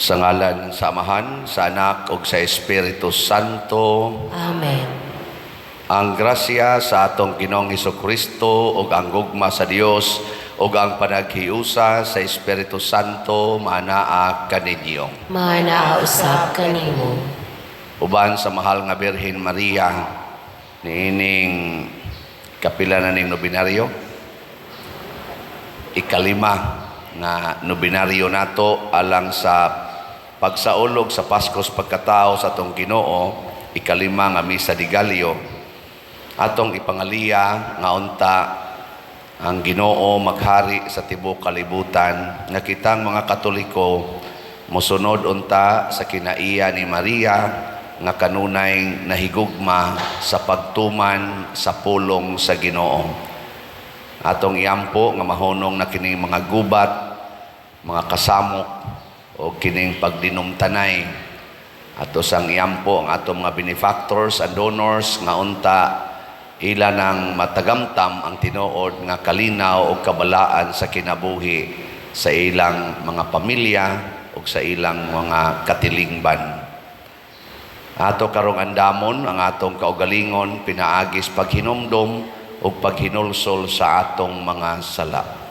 Sa ngalan sa Amahan, sa Anak ug sa Espiritu Santo. Amen. Ang grasya sa atong Ginoong Kristo ug ang gugma sa Dios ug ang panaghiusa sa Espiritu Santo maanaa kaninyo. Maanaa usab kanimo. Uban sa mahal nga Birhen Maria, niining kapila na ning nobinaryo, ikalima nga nobinaryo nato alang sa pagsaulog sa Paskos Pagkatao sa atong Ginoo, ikalima nga Misa de Gallo, atong ipangaliya nga unta ang Ginoo maghari sa tibuok kalibutan, nga kitang mga Katoliko mosunod unta sa kinaiya ni Maria nga kanunay nahigugma sa pagtuman sa pulong sa Ginoo. Atong iampo nga mahunong na kining mga gubat, mga kasamok o kining pagdinumtanay. Ato sang iampo ang atong mga benefactors and donors nga unta ila nang matagamtam ang tinuod nga kalinaw o kabalaan sa kinabuhi sa ilang mga pamilya o sa ilang mga katilingban. Ato karong andamon ang atong kaugalingon pinaagis paghinumdom ug paghinulsol sa atong mga sala.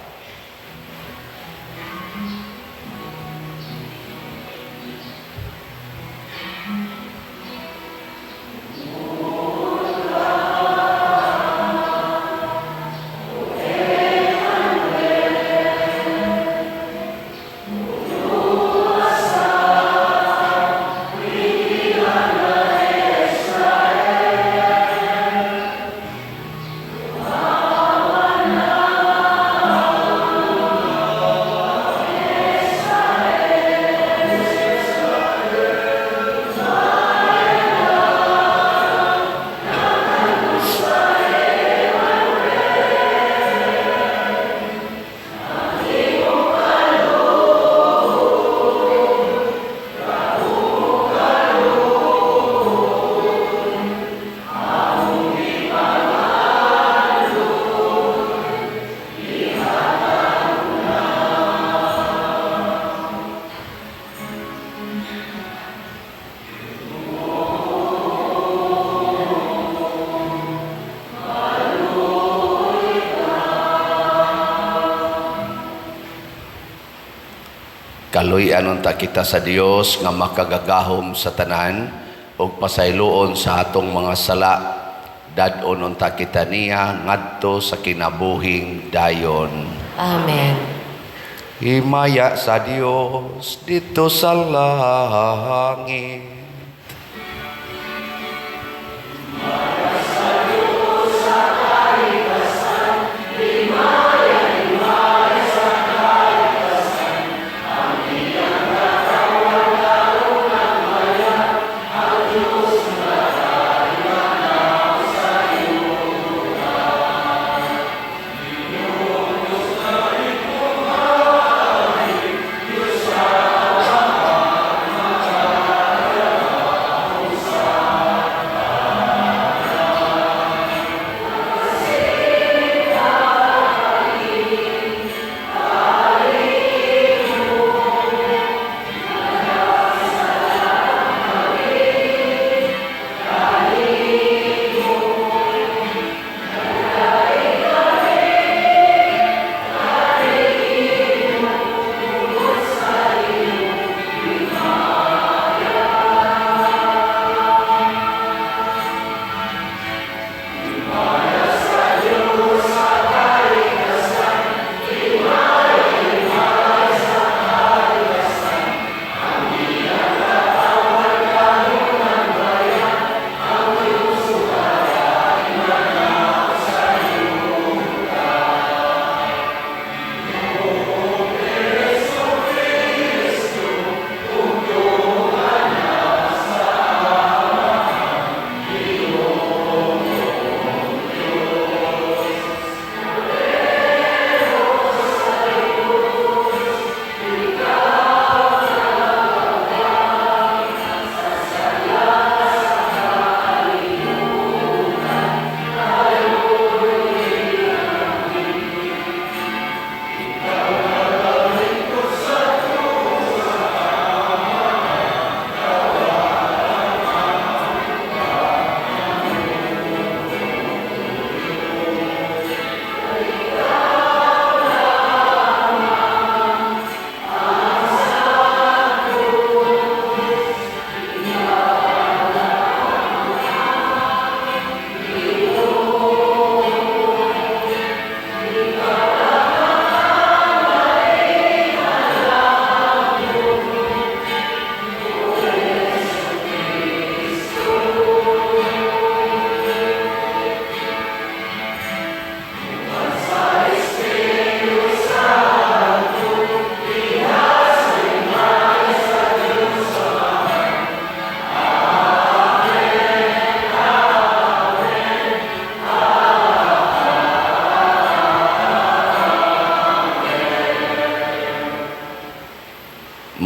Kaluy-an unta kita sa Dios nga makagagahom sa tanan ug pasayloon sa atong mga sala. Dad-on unta kita niya ngadto sa kinabuhing dayon. Amen. Himaya sa Dios didto sa langit.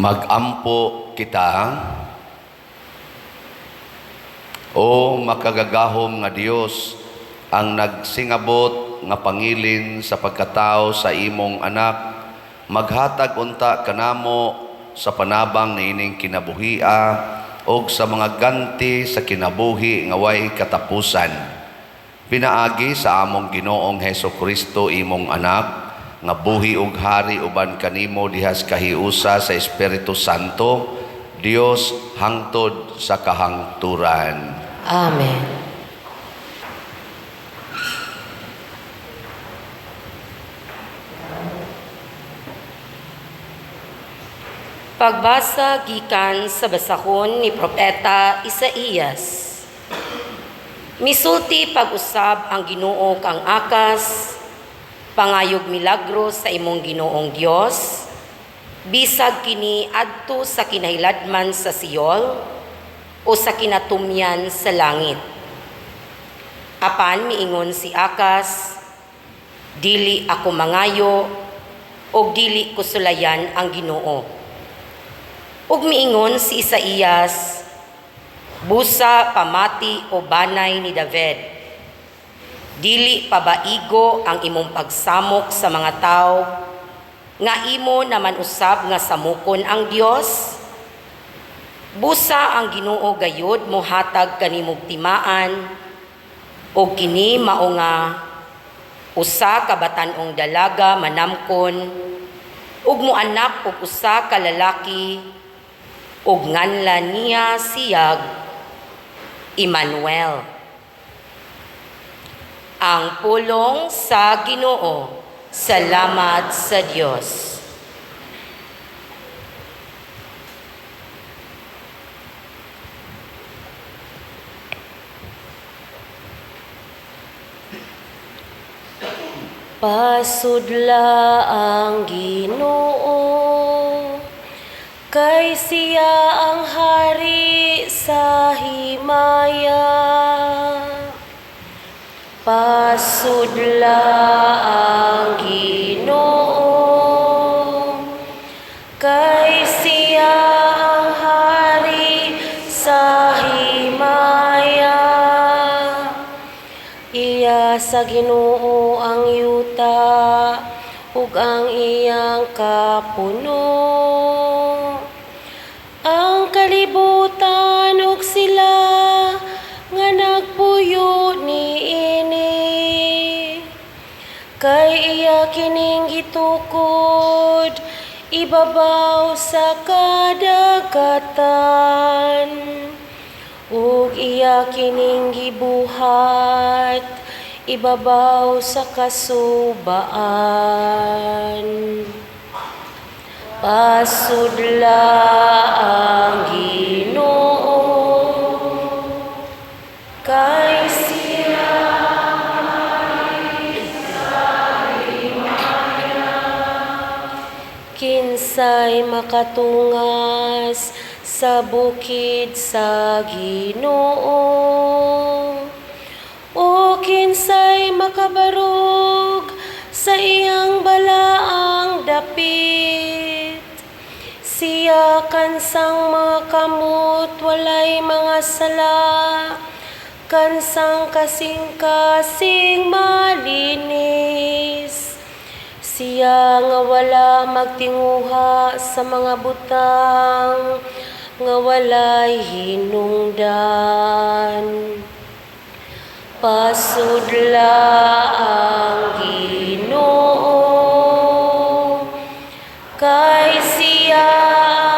Magampo kita. O makagagahom nga Dios, ang nagsingabot nga pangilin sa pagkatao sa imong anak, maghatag unta kanamo sa panabang niining kinabuhia og sa mga ganti sa kinabuhi nga way katapusan. Pinaagi sa among Ginoong Heso Kristo, imong anak, nga buhi ug hari uban kanimo dihas kahiusa sa Espiritu Santo, Dios hangtod sa kahangturan. Amen. Pagbasa gikan sa basahon ni Propeta Isaías. Misulti pag-usab ang Ginoo kang Akas, pangayog milagro sa imong Ginoong Dios, bisag kini adto sa kinahiladman sa Siol o sa kinatumyan sa langit. Apan miingon si Akas, dili ako mangayo og dili ko sulayan ang Ginoo. Ug miingon si Isaías, busa pamati o banay ni David. Dili pabaigo ang imong pagsamok sa mga tawo nga imo naman usab nga samukon ang Dios. Busa ang Ginoo gayud mohatag kanimog timaan og kini mao nga usa ka batan-ong dalaga manamkon ug moanak og usa ka lalaki ug nganlan niya siyag Emmanuel. Ang pulong sa Ginoo. Salamat sa Dios. Pasudla ang Ginoo, kay siya ang hari sa himaya. Pasudla ang Ginoo, kay siya ang hari sa himaya. Iya sa Ginoo ang yuta ug ang iyang kapuno. Ang kalibutan ug sila nga nagpuyo niini. Kay iya kining gitukod ibabaw sa kadagatan ug iya kining gibuhat ibabaw sa kasubaan. Pasudla ang Ginoo, kay siya kinsay makatungas sa bukid sa Ginoo, o kinsay makabarog sa iyang balaang dapit. Siya kansang mga kamot walay mga sala, kansang kasing-kasing malinis. Siya nga wala magtinguha sa mga butang nga walay hinungdan. Pasudla ang Ginoo, kay siya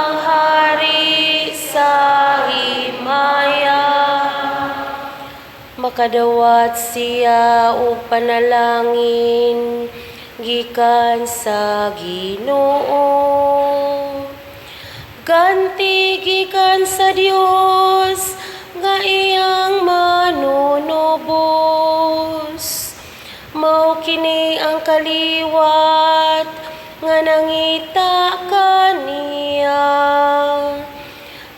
ang hari sa himaya. Makadawat siya og panalangin gikan sa Ginoo. Ganti gikan sa Dios nga iyang manunubos. Mao kini ang kaliwat nga nangita kaniya,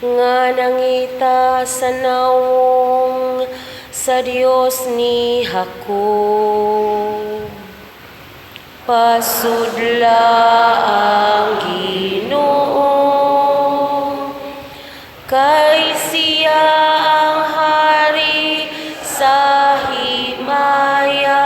nga nangita sa nawong sa Dios ni Jacob. Pasudla ang Ginoo, Kay siya ang hari sa himaya.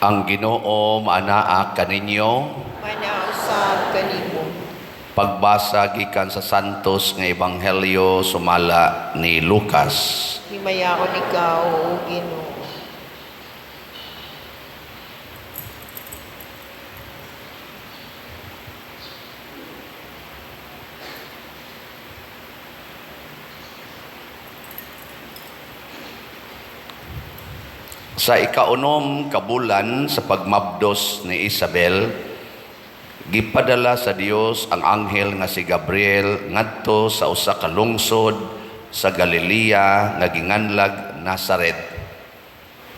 Ang Ginoo maanaa kaninyo. Manausab kanimo. Pagbasa gikan sa Santos nga Ebanghelyo sumala ni Lucas. Himayaon ikaw, O Ginoo. Sa ikaunom ka bulan sa pagmabdos ni Isabel, gipadala sa Dios ang anghel nga si Gabriel ngadto sa usa ka lungsod sa Galilea nga ginganlag Nazaret.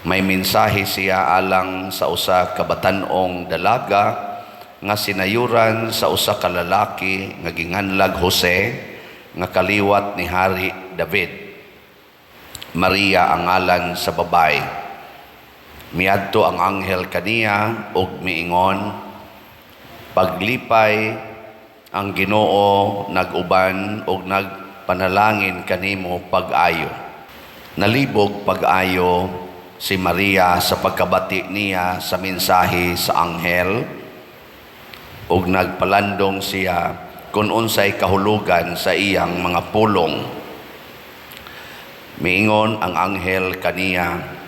May mensahe siya alang sa usa ka batan-ong dalaga nga sinayuran sa usa ka lalaki nga ginganlag Jose nga kaliwat ni Hari David. Maria ang ngalan sa babae. Miadto ang anghel kaniya ug miingon, "Paglipay ang Ginoo nag-uban ug nagpanalangin kanimo pag-ayo." Nalibog pag-ayo si Maria sa pagkabati niya sa mensahe sa anghel ug nagpalandong siya kung unsay kahulugan sa iyang mga pulong. Miingon ang anghel kaniya,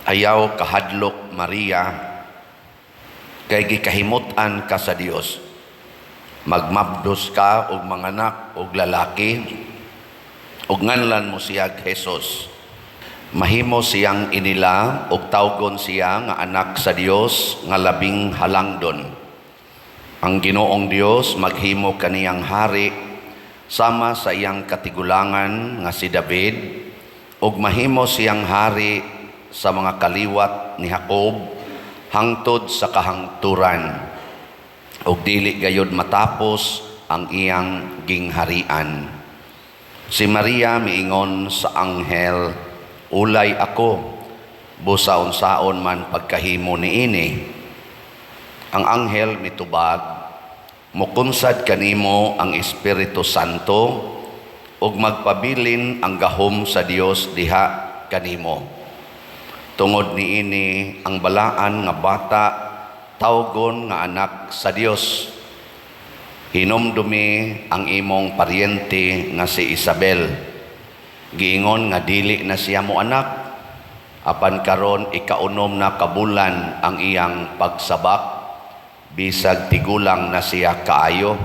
"Ayaw kahadlok, Maria, kay gikahimut-an ka sa Dios. Magmabdos ka og manganak og lalaki, ug nganlan mo siya Jesus. Mahimo siyang inila ug tawgon siya nga anak sa Dios nga labing halangdon. Ang Ginoong Dios maghimo kaniyang hari sama sa iyang katigulangan nga si David, ug mahimo siyang hari sa mga kaliwat ni Jacob hangtod sa kahangturan, ug dili gayod matapos ang iyang gingharian." Si Maria miingon sa anghel, "Ulay ako, busa unsaon man pagkahimo niini?" Ang anghel mitubag, "Mukunsad kanimo ang Espiritu Santo ug magpabilin ang gahom sa Dios diha kanimo. Tungod niini ang balaan nga bata tawgon nga anak sa Dios. Hinumdumi ang imong paryente nga si Isabel. Giingon nga dili na siya mo anak, apan karon ikaunom na kabulan ang iyang pagsabak, bisag tigulang na siya kaayo,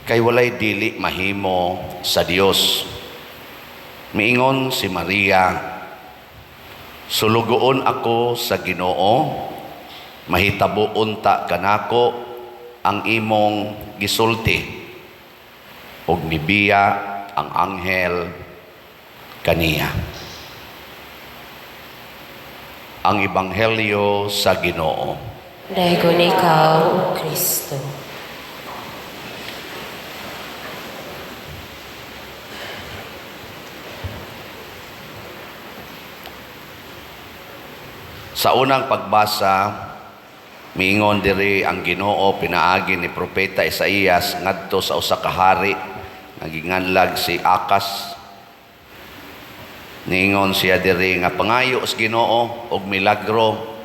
kay walay dili mahimo sa Dios." Miingon si Maria, "Sulugoon ako sa Ginoo, mahitabo unta kanako ang imong gisulti." Ug mibiya ang anghel kaniya. Ang Ebanghelyo sa Ginoo. Daygon ikaw, O Kristo. Sa unang pagbasa, miingon diri ang Ginoo pinaagi ni propeta Isaías ngadto sa usa ka hari nga ginganlag si Akas. Niingon siya diri nga pangayo sa Ginoo og milagro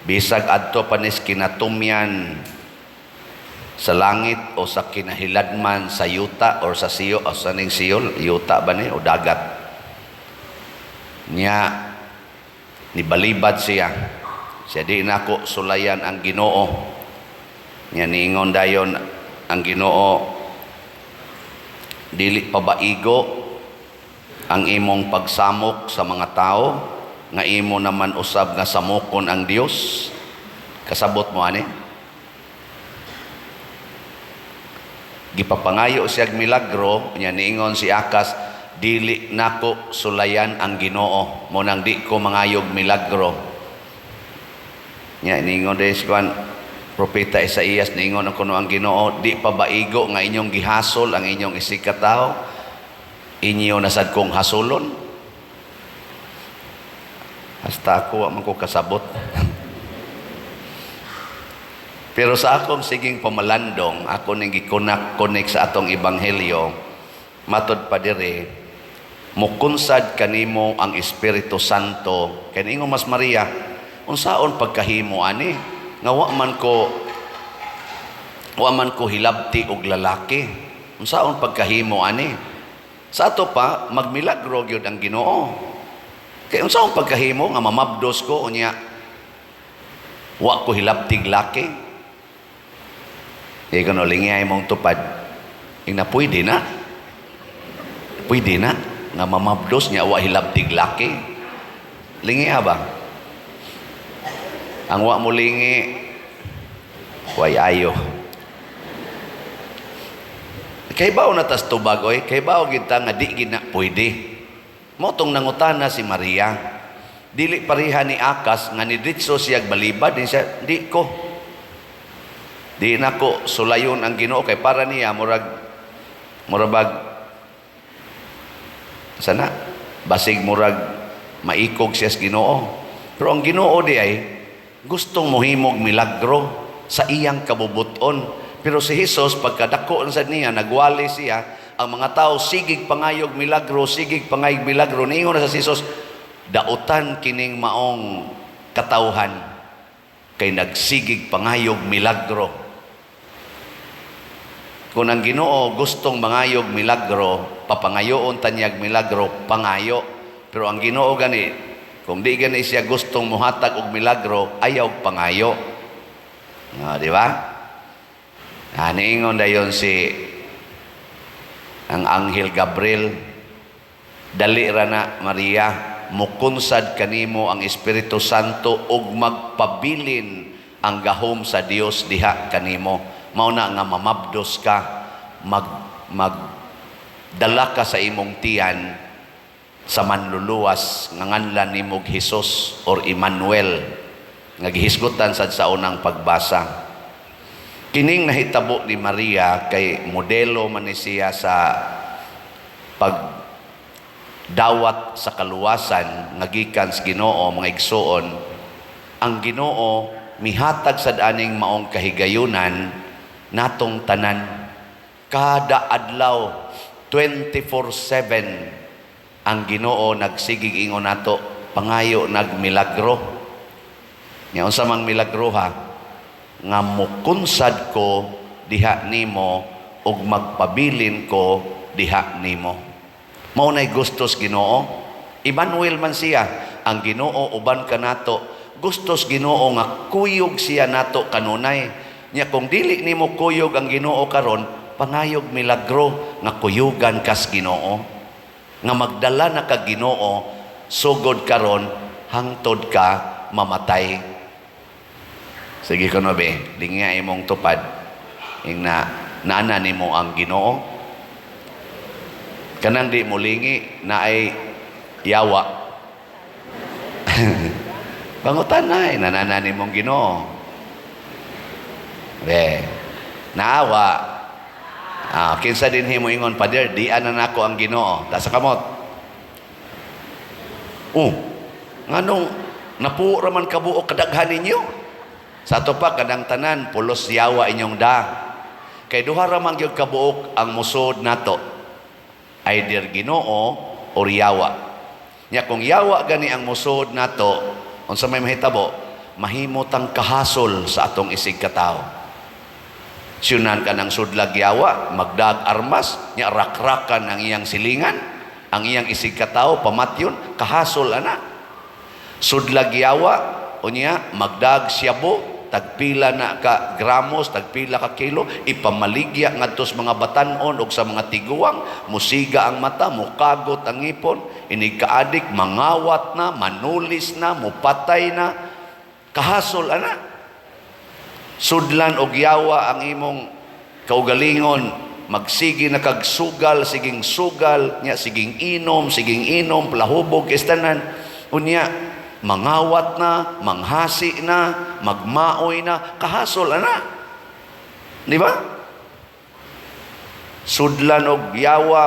bisag adto pa nis kinatumyan sa langit o sa kinahiladman sa yuta or sa siyo o sa ning siyo, yuta ba ni o dagat. Nya nibalibad siya. Siya, "Di nako sulayan ang Ginoo." Nya niingon dayon ang Ginoo, "Dili pa ba igo ang imong pagsamok sa mga tao nga imo naman usab nga samokon ang Dios?" Kasabot mo ani? Gipapangayo siya og milagro, nya niingon si Akas, "Dili nako sulayan ang Ginoo, mo nang di ko mangayog milagro." Nya niingon din si kuan propeta Isaías, niingon ang kuno ang Ginoo, "Di pa ba igo nga inyong gihasol ang inyong isigkatawo, inyo nasad kong hasulon?" Hasta ako wa man ko kasabot. Pero sa akong siging pamalandong, ako ning gikonak-konek sa atong ebanghelyo, matod pa diri, mukunsad kanimo ang Espiritu Santo. Kay niingon mas Maria, "Unsaon pagkahimo ani nga wa man ko hilabti og lalaki? Unsaon pagkahimo ani?" Sa ato pa magmilagro gyud ang Ginoo. Kay unsaon pagkahimo nga mamabdos ko unya wa ko hilabtig laki? Di ko no, lingay mong tupad. Ing na pwede na. Pwede na nga mamabdos niya wa hilabtig laki. Lingi ba? Ang wa mo lingi, way ayo. Kay bao na tas tubag oy, kay bao gid ta nga di gid na pwede. Mao tong nangutana si Maria. Dili pareha ni Akas nga nidritso siya balibad din siya, di ko. Di nako sulayon ang Ginoo, kay para niya murag sana basig murag maikog siya sa Ginoo. Pero ang Ginoo di ay gustong mohimog milagro sa iyang kabubuton. Pero si Jesus, pagkadako sa niya, nagwali siya, ang mga tao sigig pangayog milagro, sigig pangayog milagro. Niingon na sa Jesus, "Dautan kining maong katawhan kay nagsigig pangayog milagro." Kung ang Ginoo gustong mangayog milagro, papangayoon tanyag milagro, pangayo. Pero ang Ginoo gani, kung di gani siya gustong muhatag og milagro, ayaw pangayo. Ah, di ba? Ah, niingon dayon si ang Anghel Gabriel, "Dali ra na, Maria, mukunsad kanimo ang Espiritu Santo ug magpabilin ang gahom sa Dios diha kanimo. Mao na nga mamabdos ka, mag dala ka sa imong tiyan sa manluluwas nga nganlan nimog Hesus or Emmanuel," nga gihisgutan sad sa unang pagbasa. Kining nahitabo ni Maria kay modelo man ni siya sa pagdawat sa kaluwasan nga gikan sa Ginoo. Mga igsuon, ang Ginoo mihatag sad aning maong kahigayunan natong tanan kada adlaw, 24/7. Ang Ginoo nagsigig ingon nato, "Pangayo nagmilagro." Nya unsa mang milagro ha? Nga mukunsad ko diha nimo ug magpabilin ko diha nimo. Mao nay gustos Ginoo. Emmanuel man siya, ang Ginoo uban kanato. Gustos Ginoo nga kuyog siya nato kanunay. Nya kung dili nimo kuyog ang Ginoo karon, pangayog milagro nga kuyugan kas Ginoo. Nga magdala na kag Ginoo sugod karon hangtod ka mamatay. Sige kuno be, lingya imong tupad. Ing na naana nimo ang Ginoo. Kanang di mo lingi na ay yawa. Pangutan na ay nanana nimong Ginoo. Be, naawa. Ah, kinsa din himo ingon, "Pader, di ana nako ang Ginoo." Ta sa kamot. Oh, nganong Napuo raman kabuok kadaghan ninyo. Sa ato pa kanang tanan pulos yawa inyong da. Kay duha ra man gyud kabuok ang musod nato. Either Ginoo or yawa. Nya kung yawa gani ang musod nato, unsa may mahitabo? Mahimo tang kahasol sa atong isig katawo. Siyunan ka ng sudlag yawa, magdag armas, nya rakrakan ang iyang silingan, ang iyang isig katawo, pamatyon, kahasol ana. Sudlag yawa, unya magdag siyabo, tagpila na ka gramos, tagpila ka kilo, ipamaligya ngadto sa mga batanon og sa mga tiguang, musiga ang mata, mukagot ang ngipon, inig kaadik, mangawat na, manulis na, mupatay na, kahasol ana. Sudlan og yawa ang imong kaugalingon, magsige na kag sugal, siging sugal, nya siging inom, plahubog kistanan, unya mangawat na, manghasi na, magmaoy na, kahasol ana. Di ba? Sudlan og yawa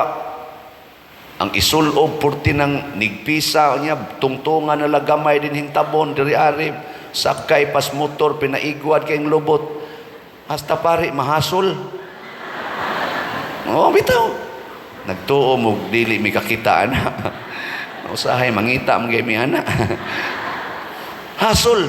ang isulob purti ng nigpisa niya, tungtungan na lagamay din hintabon diri ari sakay pas motor pinaigwad kayong lubot hasta pare mahasol. Oh, bitaw nagtuo mo dili mi kakita ana. Usahay mangita man mi ana. Hasol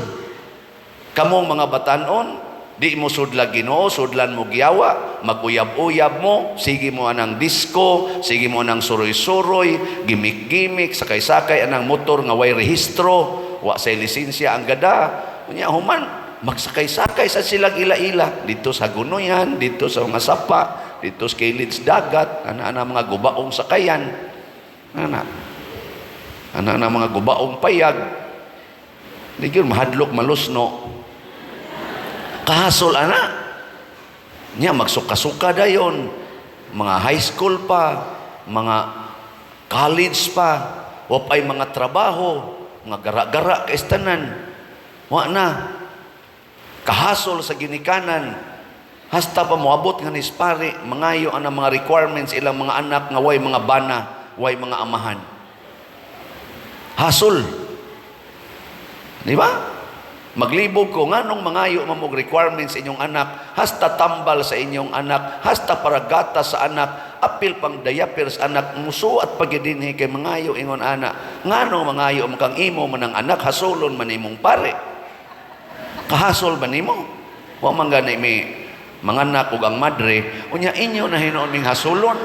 kamong mga batanon, di mo sudlag Ginoo, sudlan mo giyawa, maguyab-uyab mo, sige mo anang disco, sige mo anang suroy-suroy, gimik-gimik, sakay-sakay anang motor nga way rehistro, wa say lisensya ang gada. Unya human magsakay-sakay sa silang ila-ila dito sa Gunoyan, dito sa mga sapa, dito sa kilid dagat, ana-ana mga gubaong sakayan, ana ana ana mga gubaong payag. Di gyud mahadlok malusno. Kahasol ana. Nya magsuka-suka dayon, mga high school pa, mga college pa, wa pa'y mga trabaho, mga gara-gara kaistanan. Wa na. Kahasol sa ginikanan. Hasta pa moabot nga ni pare, mangayo ang mga requirements ilang mga anak nga way mga bana, way mga amahan. Hasol. Di ba? Maglibog ko nganong mangayo man og requirements inyong anak, hasta tambal sa inyong anak, hasta paragata sa anak, apil pang diaper sa anak, musuat pagidinhi kay mangayo ingon ana. Nganong mangayo man kang imo man ang anak, hasolon man imong pare. Kahasol ba nimo? Wa man gani mi manganak ug ang madre, unya inyo na hinuon ming hasolon.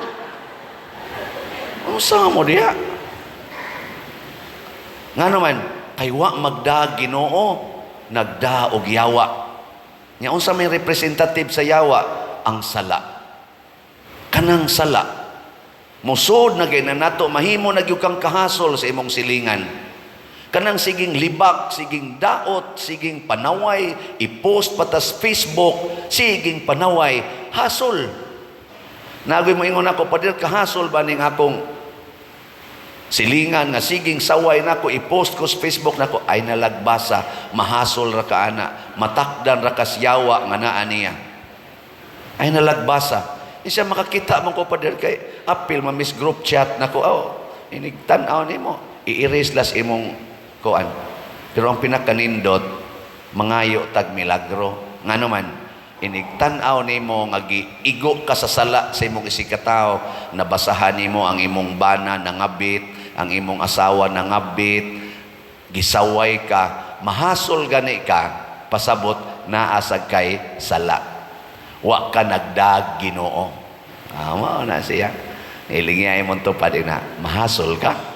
Unsa mo diha? Ngano man, kay wa magda Ginoo, nagda og yawa. Nya unsa may representative sa yawa? Ang sala. Kanang sala. Musod na gay na nato, mahimo na gyud kang kahasol sa imong silingan. Kanang siging libak, siging daot, siging panaway, i-post patas Facebook, siging panaway, hasol. Nagoy mo ingon ako, "Pader, kahasol ba ning akong silingan nga siging saway nako, i-post ko sa Facebook nako?" Ay nalagbasa, mahasol ra ka ana, matakdan ra ka yawa nga naa niya. Ay nalagbasa. Isa makakita mo ko, pader, kay apil ma-miss group chat nako, oh, inig tan-aw nimo, i-erase las imong kuan. Pero ang pinakanindot, mangayo tag milagro. Ngano man, inig tan-aw nimo nga giigo ka sa sala sa imong isigkatawo, nabasahan nimo ang imong bana nangabit, ang imong asawa nangabit, gisaway ka, mahasol gani ka, pasabot naa sad kay sala. Wa ka nagdag Ginoo. Ah, mao na siya. Ilingi imong tupad na mahasol ka.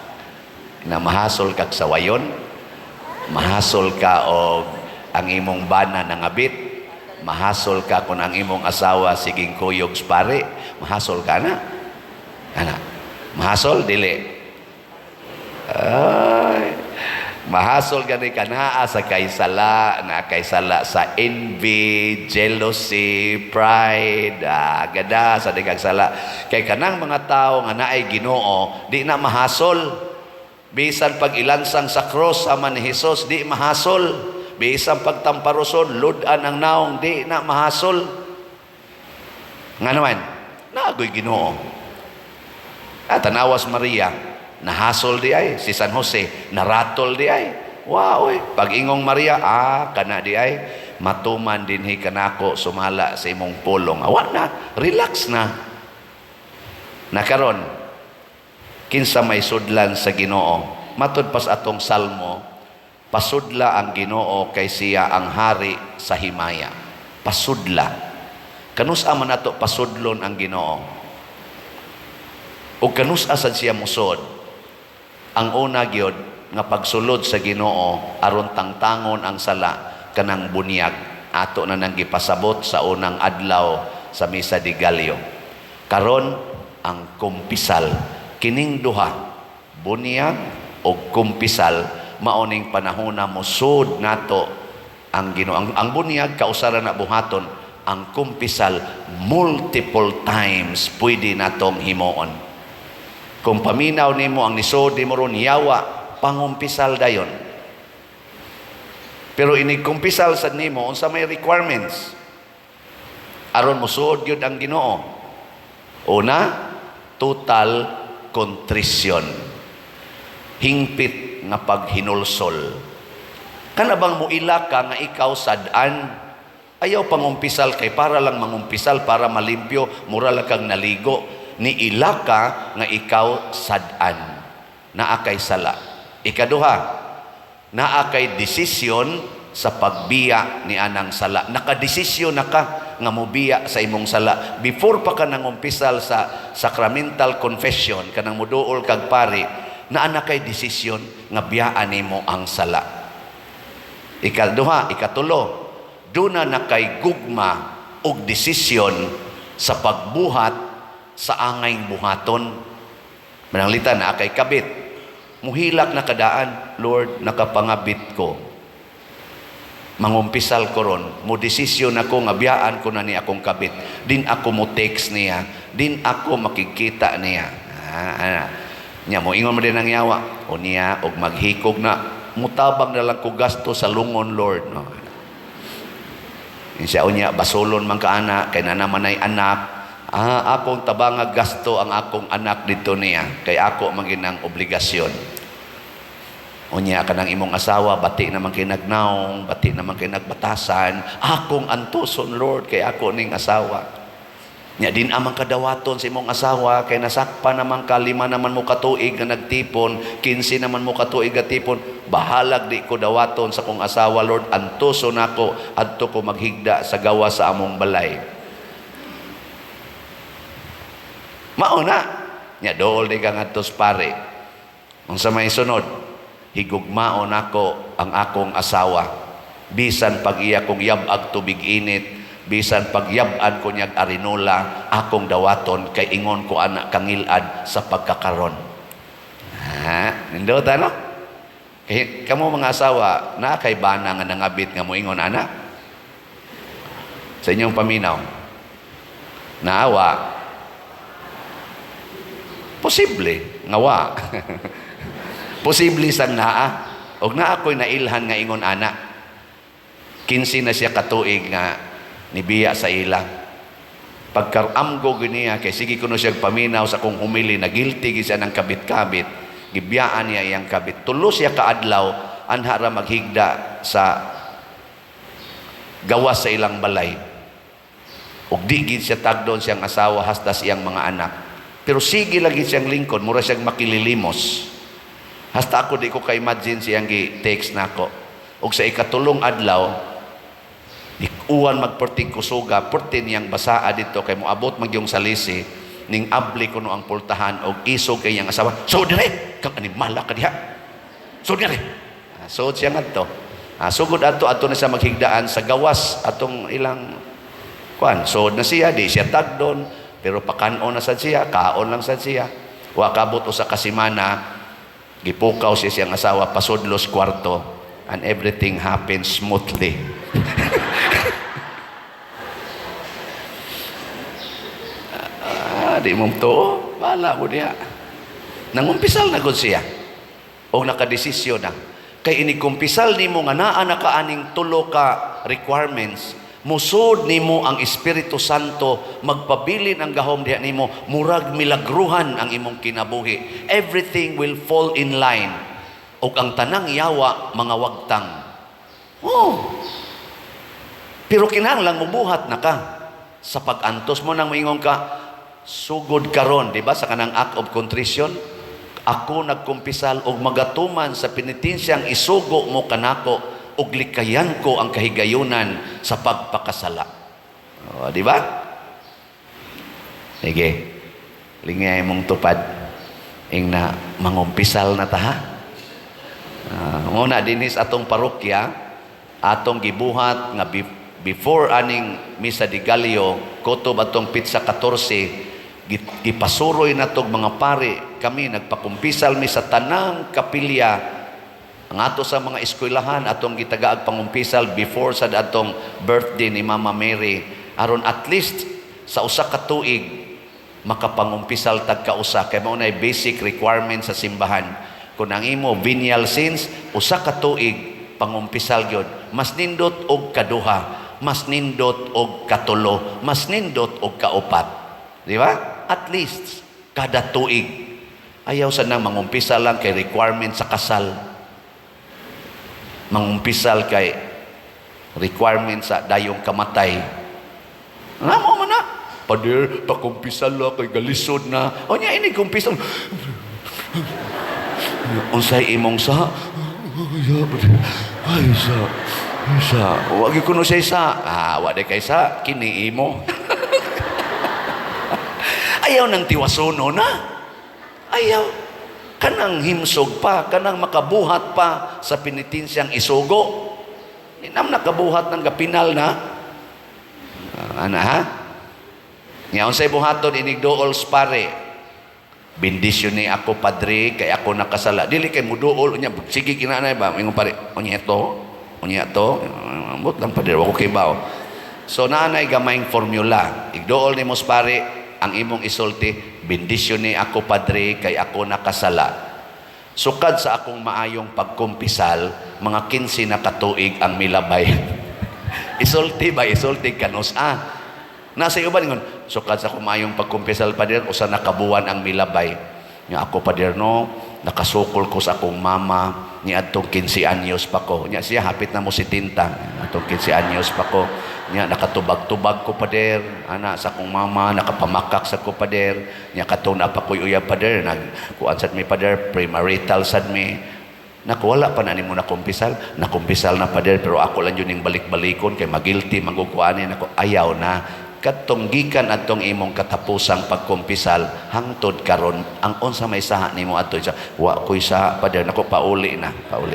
Na mahasol kag sawayon, mahasol ka og ang imong bana nangabit, mahasol ka kung ang imong asawa siging kuyog pare, mahasol ka na. Ana. Mahasol dili. Ay, mahasol gani ka naa sa kay sala, na kay sala sa envy, jealousy, pride, ah, gada sa dikag sala. Kay kanang mga tao nga naay Ginoo, di na mahasol. Bisan pag ilansang sa cross sama ni Hesus, di mahasol. Bisan pagtamparoson, ludan ang naong, di na mahasol. Nga naman, naagoy Ginoo. At tanawas Maria, nahasol di ay, si San Jose, naratol di ay. Wa oy, pag ingong Maria, ah, kana di ay matuman dinhi kanako sumala sa imong pulong. Awa na, relax na. Nakaron, kinsa may sudlan sa Ginoo? Matud pas atong salmo, pasudla ang Ginoo kay siya ang hari sa himaya. Pasudla. Kanus-a man nato pasudlon ang Ginoo? O kanus-a sad siya musod? Ang una gyud nga pagsulod sa Ginoo aron tangtangon ang sala, kanang bunyag, ato na nang gipasabot sa unang adlaw sa Misa de Gallo. Karon, ang kumpisal. Kining duha, bunyag o kumpisal, maoning panahona mosud nato ang Ginoo. Ang bunyag kausara na buhaton, ang kumpisal multiple times pwede natong himuon. Kung paminaw nimo ang nisod nimo ron yawa, pangumpisal dayon. Pero inig kumpisal sad nimo, unsa may requirements aron mosuod gyud ang Ginoo? Una, total contrition, hingpit nga paghinulsol. Kana bang muila ka nga ikaw sad-an, ayaw pangumpisal kay para lang mangumpisal para malimpyo, mura lang kang naligo. Ni ila ka nga ikaw sad-an, naa kay sala. Ikaduha, naa kay desisyon sa pagbiya ni anang sala. Nakadesisyon na ka nga mobiya sa imong sala before pa ka nangumpisal sa sacramental confession, kanang muduol kag pari, naa na kay desisyon nga biyaan nimo ang sala. Ikaduha, ikatulo, duna na kay gugma og desisyon sa pagbuhat sa angay buhaton. Mananglitan, naa kay kabit, muhilak na kadaan, "Lord, nakapangabit ko, mangumpisal ko ron, mo desisyon ako nga biyaan ko na ni akong kabit, din ako mo text niya, din ako makikita niya." Ah, ah. Nya mo ingon mo din ang yawa o niya og maghikog na, "Mutabang na lang ko gasto sa lungon, Lord," no. Siya unya basolon man ka ana kay na naman ay anak, ah, akong tabanga gasto ang akong anak dito niya kay ako maginang obligasyon. Unya kanang imong asawa bati naman kay nagnaong, bati naman kay nagbatasan, "Akong antuson, Lord, kay ako ning asawa." Nya din amang kadawaton sa imong asawa kay nasakpa naman ka, 5 naman mo katuig nga nagtipon, 15 naman mo katuig nga tipon. "Bahalag di ko dawaton sa kong asawa, Lord, antuson nako, adto ko maghigda sa gawa sa among balay." Mao na. Nya dool di ka ngadto sa pare. Unsa may sunod? Higugmaon nako ang akong asawa. Bisan pag iya kong yab-ag tubig init, bisan pag yab-an ko niyag arinola, akong dawaton kay ingon ko ana kangilad sa pagkakaron. Ha, nindot ano? Kay kamo mga asawa, naa kay bana nga nangabit nga moingon ana? Sa inyong paminaw. Naawa. Posible nga wa. Posible sang naa. Og naa ko'y nailhan nga ingon ana. 15 na siya katuig nga nibiya sa ila. Pagkaramgo niya kay sige kuno siya paminaw sa kong humili, na guilty gid siya ng kabit-kabit, gibiyaan niya iyang kabit. 3 siya kaadlaw anha ra maghigda sa gawas sa ilang balay. Ug di gid siya tagdon siyang asawa hasta siyang mga anak. Pero sige lagi siyang lingkod, mura siyang makililimos. Hasta ako di ko ka-imagine siyang gi-text nako. Ug sa ikatulong adlaw, uwan magperting kusuga, perti niyang basaa dito kay moabot magyong salisi, ning abli kuno ang pultahan og isog kay iyang asawa. "So dire, kang animala ka diha. So dire." Ah, so siya ngadto. Ah, sugod adto adto na siya maghigdaan sa gawas atong ilang kuan. So na siya, di siya tagdon, pero pakan-on na sad siya, kaon lang sad siya. Wa kabot usa ka semana, gipukaw siya siyang asawa pasudlos kwarto, and everything happened smoothly. Ah, di mong tuo, bahala mo diha. Nangumpisal na gud siya. O nakadesisyon na. Kay inikumpisal nimo nga naa na kaaning tulo ka requirements, musod nimo ang Espiritu Santo, magpabilin ang gahom diha nimo, murag milagruhan ang imong kinabuhi. Everything will fall in line. Ug ang tanang yawa mga wagtang. Oh. Pero kinahanglan mubuhat na ka sa pag-antos mo nang moingon ka sugod karon, di ba, sa kanang act of contrition, ako nagkumpisal og magatuman sa penitensyang isugo mo kanako ug likayan ko ang kahigayunan sa pagpakasala. Oh, di ba? Sige. Lingay mong tupad. Ing na mangumpisal na ta ha. Muna dinis atong parokya, atong gibuhat nga before aning Misa de Gallo, kutob atong petsa 14, gipasuroy natog mga pare kami, nagpakumpisal mi sa tanang kapilya. Ang ato sa mga eskwelahan, atong gitagaag pangumpisal before sa atong birthday ni Mama Mary, aron at least sa usa ka tuig makapangumpisal tag kausa, kay mao nay basic requirement sa simbahan. Kung ang imo venial sins, usa ka tuig pangumpisal gyud. Mas nindot og kaduha, mas nindot og katulo, mas nindot og kaupat, di ba? At least kada tuig. Ayaw sa nang mangumpisal lang kay requirement sa kasal, mangumpisal kay requirement sa dayong kamatay. Namo man na. "Pader, pakumpisal la kay galisod na." O nya ini kumpisal. "Unsay imong sa?" "Ay, sa. Ay, sa. Wa gyud kuno say sa." "Ah, wa di kay sa, kini imo." Ayaw nang tiwasono na. Ayaw. Kanang himsog pa, kanang makabuhat pa sa penitensyang isugo. Di nam nakabuhat ng gapinal na. Ah, ana ha? Nga unsay buhaton inig duol sa pare? "Bendisyon ni ako, padre, kay ako nakasala." Dili kay muduol unya sige kinanay ba ingon pare, "Unya to, unya to, ambot lang, padre, wa ko kibaw." So naanay gamayng formula. Igduol nimo sa pare, ang imong isulti, "Bendisyon ni ako, padre, kay ako nakasala. Sukad sa akong maayong pagkumpisal, mga 15 na katuig ang milabay." Isulti ba, isulti kanus ah. Nasa iyo ba ningon, "Sukad sa akong maayong pagkumpisal, pader, usa na kabuwan ang milabay. Nga ako, pader, no, nakasukol ko sa akong mama ni adtong 15 anyos pa ko." Nya siya hapit na mo si tinta. "Atong 15 anyos pa ko. Nya nakatubag-tubag ko, pader, ana sa akong mama, nakapamakak sa ko, pader. Nya katong naa pa ko'y uyab, pader, nag kuan sad mi, pader, premarital sad mi." "Naku, wala pa na nimo nakumpisal." "Nakumpisal na, pader, pero ako lang yun yung balik-balikon kay magilty magukuanin ako." Ayaw na. Katong gikan atong imong katapusang pagkumpisal hangtod karon, ang unsa may saha nimo adto sa? "Wa ko'y saha, pader." Nako, pauli na, pauli.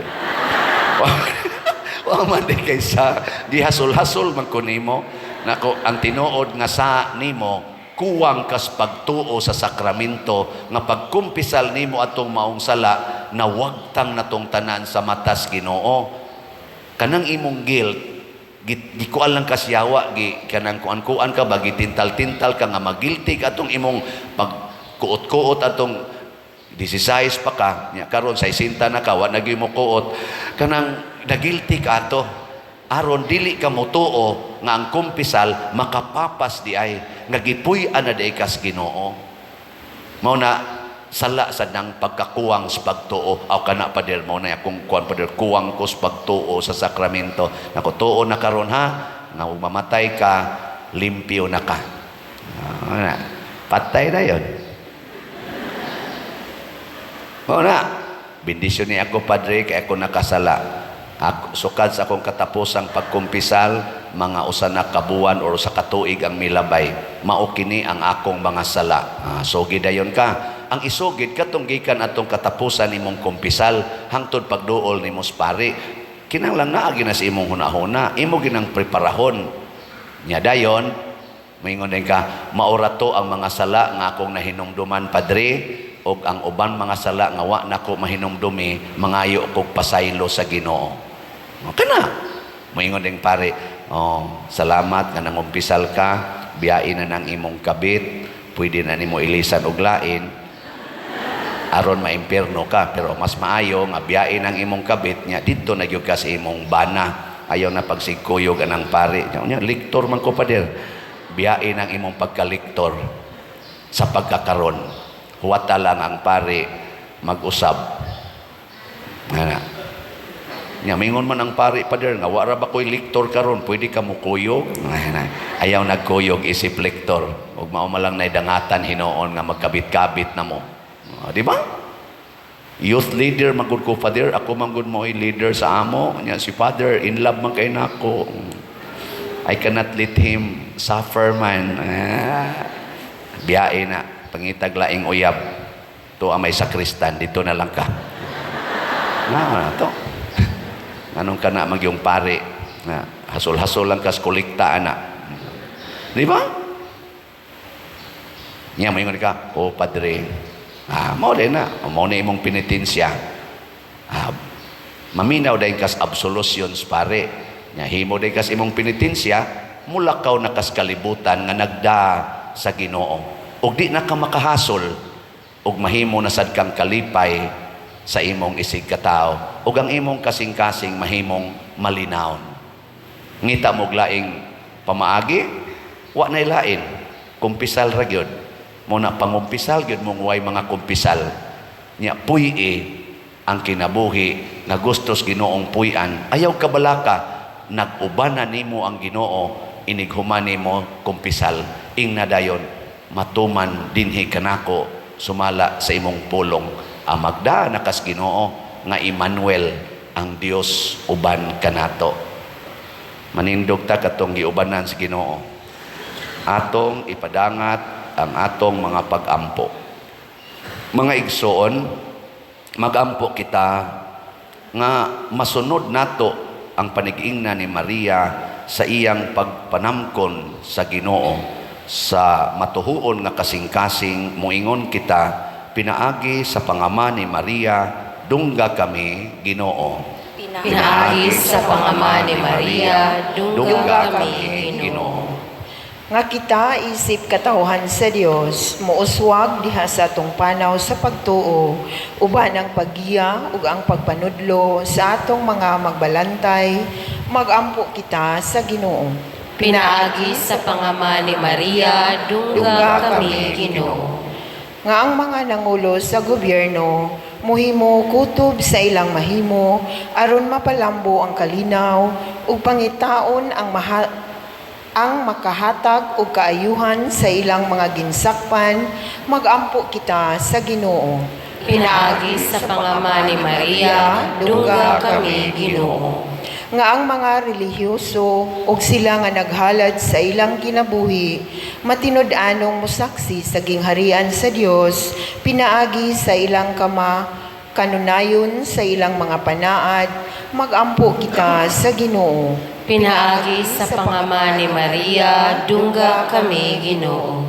Wa man di kay sa gihasol-hasol man ko nimo. Nako, ang tinuod nga sa nimo, kuwang kas pagtuo sa sakramento nga pagkumpisal nimo atong maong sala, nawagtang natong tanan sa matas Ginoo. Kanang imong guilt, gikuan lang kas yawa, gi kanang kuan-kuan ka ba, gitintal-tintal ka nga magilty ka atong imong pag kuot-kuot atong 16 pa ka nya. Karon sa 60 na ka, wa na gyud mo kuot. Kanang nagilty ka ato aron dili ka motuo nga ang kumpisal makapapas di ay nga gipuy-an na di kas Ginoo. Mao na sala sa nang pagkakuwang sa pagtuo. "Aw kana, pader, mo na akong kuan, pader, kuwang ko sa pagtuo sa sakramento." Nako, tuo na karon ha, nga ug mamatay ka, limpyo na ka. Ah, na. Patay na yon. Mao na, "Bendisyon ni ako, padre, kay ako nakasala. Ako, sukad sa akong katapusang pagkumpisal, mga usa na kabuwan or sa katuig ang milabay. Mao kini ang akong mga sala." Ah, sugid dayon ka. Ang isugid katong gikan atong katapusan nimong kumpisal hangtod pagduol nimo sa pari. Kinahanglan naa gyud na sa imong hunahuna, imo ginang preparahon. Nya dayon, maingon din ka, "Maura to ang mga sala nga akong nahinumduman, padre, ug ang uban mga sala nga wa nako mahinumdumi, mangayo kog pasaylo sa Ginoo." O, kana. Moingon ding pare, "Oh, salamat nga nangumpisal ka, biyain na ng imong kabit, pwede na nimo ilisan og lain, aron maimpierno ka, pero mas maayo nga biyain ang imong kabit nya didto na gyud ka sa imong bana. Ayaw na pagsigkuyog anang pare." Nya, "Unya, liktor man ko, pader." "Biyain ang imong pagkaliktor sa pagkakaron. Huwata lang ang pare mag-usab." Ana. Nya mingon man ang pari, "Pader, nga wa ra ba ko'y lektor karon, pwede ka mo kuyog?" Ana. Ayaw nagkuyog isip lektor. Ug mao man lang nay dangatan hinuon nga magkabit-kabit na mo. Ah, di ba? Youth leader man gud ko, Father. Ako man gud mo'y leader sa amo. Nya si Father in love man kay nako. I cannot let him suffer man. Ah, biyae na. Pangitag laing uyab. To ang may sakristan, dito na lang ka. Na, to. Anong ka na magyong pare? Na, hasol-hasol lang kas kolekta, ana. Di ba? Nya, moingon ka, "Oh, padre," ah, mao din na, mao na imong penitensya. Ah, maminaw dayon kas absolutions, pare. Nya, himo dayon kas imong penitensya, mulakaw na kas kalibutan nga nagda sa Ginoo. Ug di na ka makahasol, ug mahimo na sad kang kalipay sa imong isig katao. Ug ang imong kasing-kasing mahimong malinawon. Ngita mo og laing pamaagi, wa nay lain. Kumpisal ra gyud. Mo na pangumpisal gyud mong way mga kumpisal. Nya puy-i ang kinabuhi nga gustos Ginoong puy-an. Ayaw kabalaka, nag-uban na nimo ang Ginoo, inighuman nimo kumpisal. Ingna dayon, matuman dinhi kanako sumala sa imong pulong. Ang magda nakas Ginoo nga Emmanuel, ang Dios uban kanato. Manindog ta katong giubanan sa Ginoo. Atong ipadangat ang atong mga pag-ampo. Mga igsoon, magampo kita nga masunod nato ang panigiingna ni Maria sa iyang pagpanamkon sa Ginoo sa matuhuon nga kasing-kasing. Moingon kita, pinaagi sa pangama ni Maria, dungga kami, Ginoo. Pinaagi sa pangama ni Maria, dungga kami, Ginoo. Nga kita isip katawhan sa Dios, muuswag diha sa atong panaw sa pagtuo, uban ang paggiya ug ang pagpanudlo sa atong mga magbalantay, magampo kita sa Ginoo. Pinaagi sa pangama ni Maria, dungga kami, Ginoo. Nga ang mga nangulo sa gobyerno muhimo kutob sa ilang mahimo aron mapalambo ang kalinaw ug pangitaon ang makahatag og kaayuhan sa ilang mga ginsakpan, magampo kita sa Ginoo. Pinaagi sa pangama ni Maria, dungga kami, Ginoo. Nga ang mga relihiyoso ug sila nga naghalad sa ilang kinabuhi matinud-anong musaksi sa gingharian sa Dios pinaagi sa ilang kama kanunayon sa ilang mga panaad, magampo kita sa Ginoo. Pinaagi sa pangama ni Maria, dungga kami, Ginoo.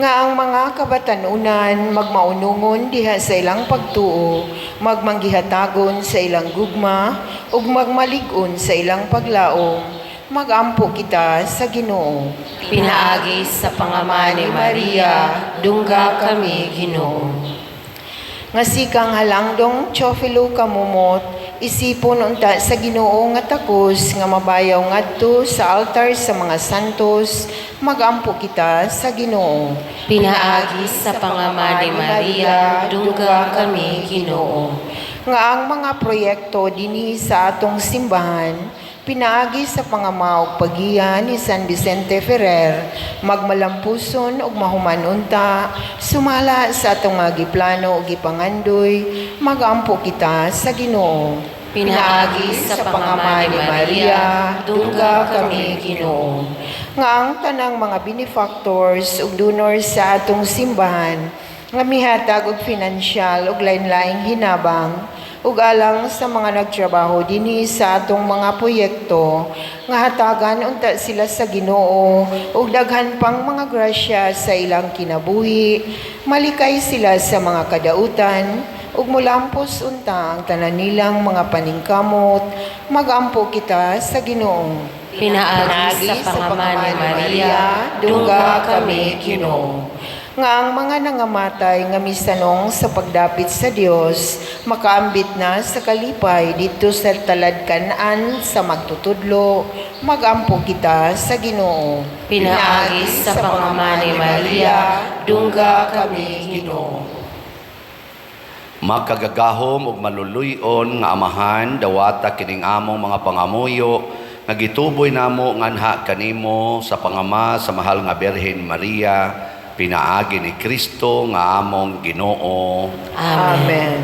Nga ang mga kabatanunan magmaunungon diha sa ilang pagtuo, magmanggihatagon sa ilang gugma, ug magmalig-on sa ilang paglaom, magampo kita sa Ginoo. Pinaagi sa pangama ni Maria, dungga kami, Ginoo. Nga sikang halangdong Teofilo Camomot, isipon unta sa Ginoo nga takos nga mabayaw ngadto sa altar sa mga santos, magampo kita sa Ginoo. Pinaagi sa pangama ni Maria, dungga kami, Ginoo. Nga ang mga proyekto dinhi sa atong simbahan pinaagi sa pangama ug paggiya ni San Vicente Ferrer magmalampuson ug mahuman unta sumala sa atong mga giplano ug gipangandoy, magampo kita sa Ginoo. Pinaagi sa pangama ni Maria, dungga kami, Ginoo. Nga ang tanang mga benefactors ug donors sa atong simbahan nga mihatag og financial ug lain-laing hinabang ug alang sa mga nagtrabaho dinhi sa atong mga proyekto, nga hatagan unta sila sa Ginoo og daghan pang mga grasya sa ilang kinabuhi, malikay sila sa mga kadautan ug mulampos unta ang tanan nilang mga paningkamot, magampo kita sa Ginoo. Pinaagi sa pangama ni Maria, dungga kami, Ginoo. Nga ang mga nangamatay nga misanong sa pagdapit sa Dios makaambit na sa kalipay didto sa taladkanan sa magtutudlo, magampo kita sa Ginoo. Pinaagi sa pangama ni Maria, dungga kami, Ginoo. Makagagahom ug maluluy-on nga Amahan, dawata kining among mga pangamuyo nga gituboy namo nganha kanimo sa pangama sa mahal nga Birhen Maria, pinaagi ni Kristo nga among Ginoo. Amen. Amen.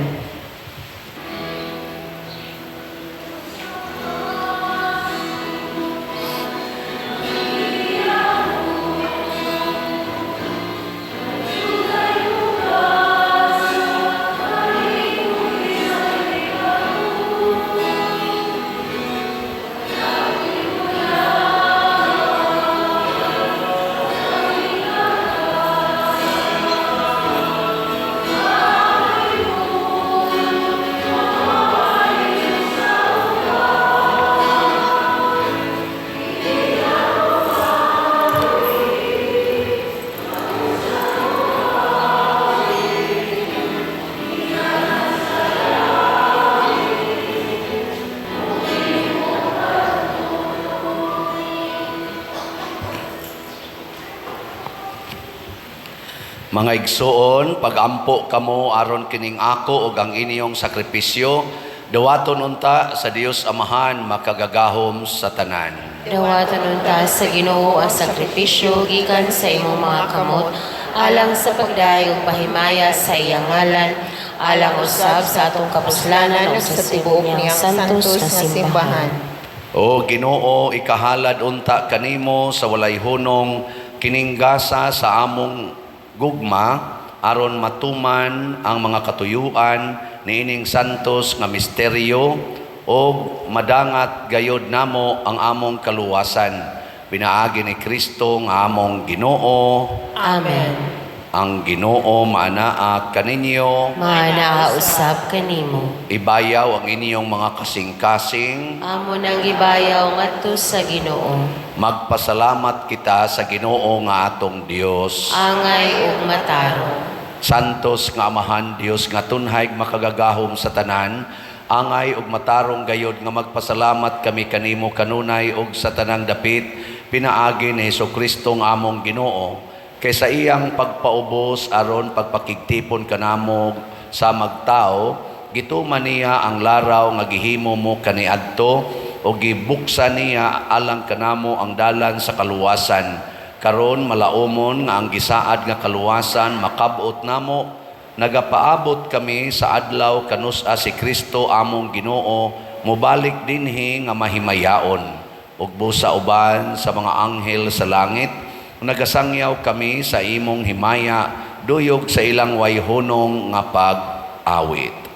Mga igsoon, pagampo kamo aron kining ako ug ang inyong sakripisyo, dawaton unta sa Dios Amahan makagagahom sa tanan. Dawatan unta sa Ginoo ang sakripisyo gikan sa imong mga kamot alang sa pagdayeg ug pahimaya sa iyang ngalan, alang usab sa atong kapuslanan ug sa tibuok niyang santos nga simbahan. O Ginoo, ikahalad unta kanimo sa walay hunong kining gasa sa among gugma aron matuman ang mga katuyuan niining santos nga misteryo og madangat gayod namo ang among kaluwasan pinaagi ni Kristo nga among Ginoo. Amen. Ang Ginoo maanaa kaninyo. Maanaa usab kanimo. Ibayaw ang inyong mga kasing-kasing. Amo nang gibayaw ngadto sa Ginoo. Magpasalamat kita sa Ginoo nga atong Dios. Angay ug matarong. Santos nga Amahan Dios nga tunhay makagagahom sa tanan, angay ug matarong gayod nga magpasalamat kami kanimo kanunay ug sa tanang dapit pinaagi ni Hesukristo nga among Ginoo, kay sa iyang pagpaubos aron pagpakigtipon kanamo sa magtao, gituman niya ang laraw nga gihimo mo kaniadto o gibuksan niya alang kanamo ang dalan sa kaluwasan. Karon malaumon nga ang gisaad nga kaluwasan makabot namo, nagapaabot kami sa adlaw kanus-a si Kristo among Ginoo mobalik dinhi nga mahimayaon. Ug busa uban sa mga anghel sa langit, nagasangyaw kami sa imong himaya duyog sa ilang wayhunong nga pag-awit.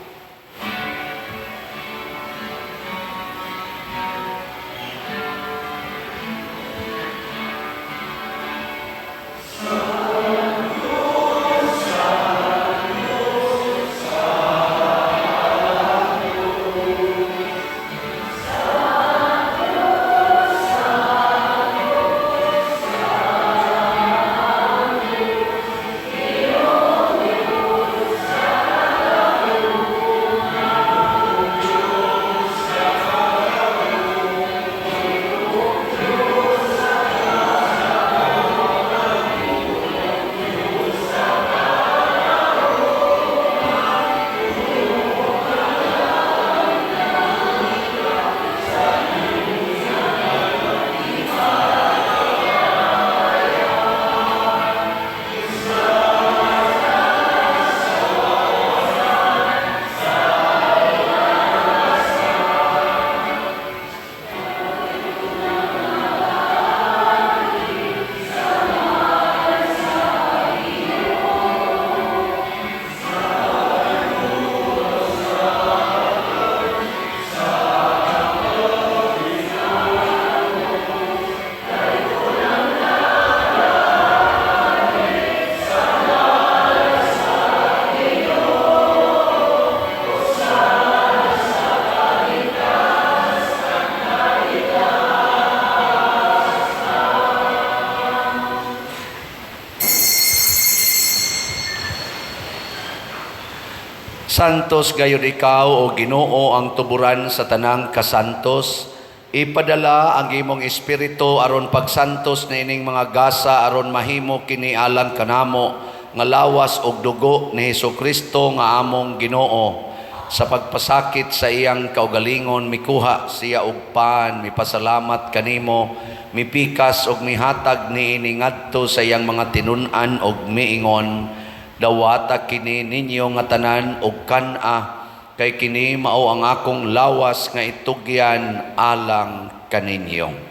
Santos gayud ikaw, o Ginoo, ang tuburan sa tanang kasantos. Ipadala ang imong espiritu aron pagsantos niining mga gasa aron mahimo kini alang kanamo nga lawas ug dugo ni Hesukristo nga among Ginoo. Sa pagpasakit sa iyang kaugalingon, mikuha siya og pan, mipasalamat kanimo, mipikas og mihatag niini ngadto sa iyang mga tinun-an og miingon, dawata kini ninyo nga tanan og kan-a, kay kini mao ang akong lawas nga itugyan alang kaninyo.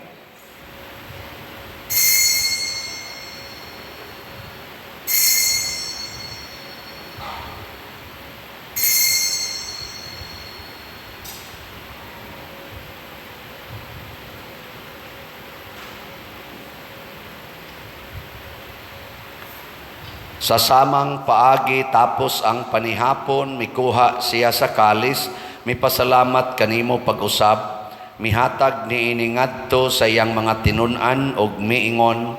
Sa samang paagi tapos ang panihapon, mikuha siya sa kalis, mipasalamat kanimo pag-usab, mihatag niini ngadto sa iyang mga tinun-an og miingon,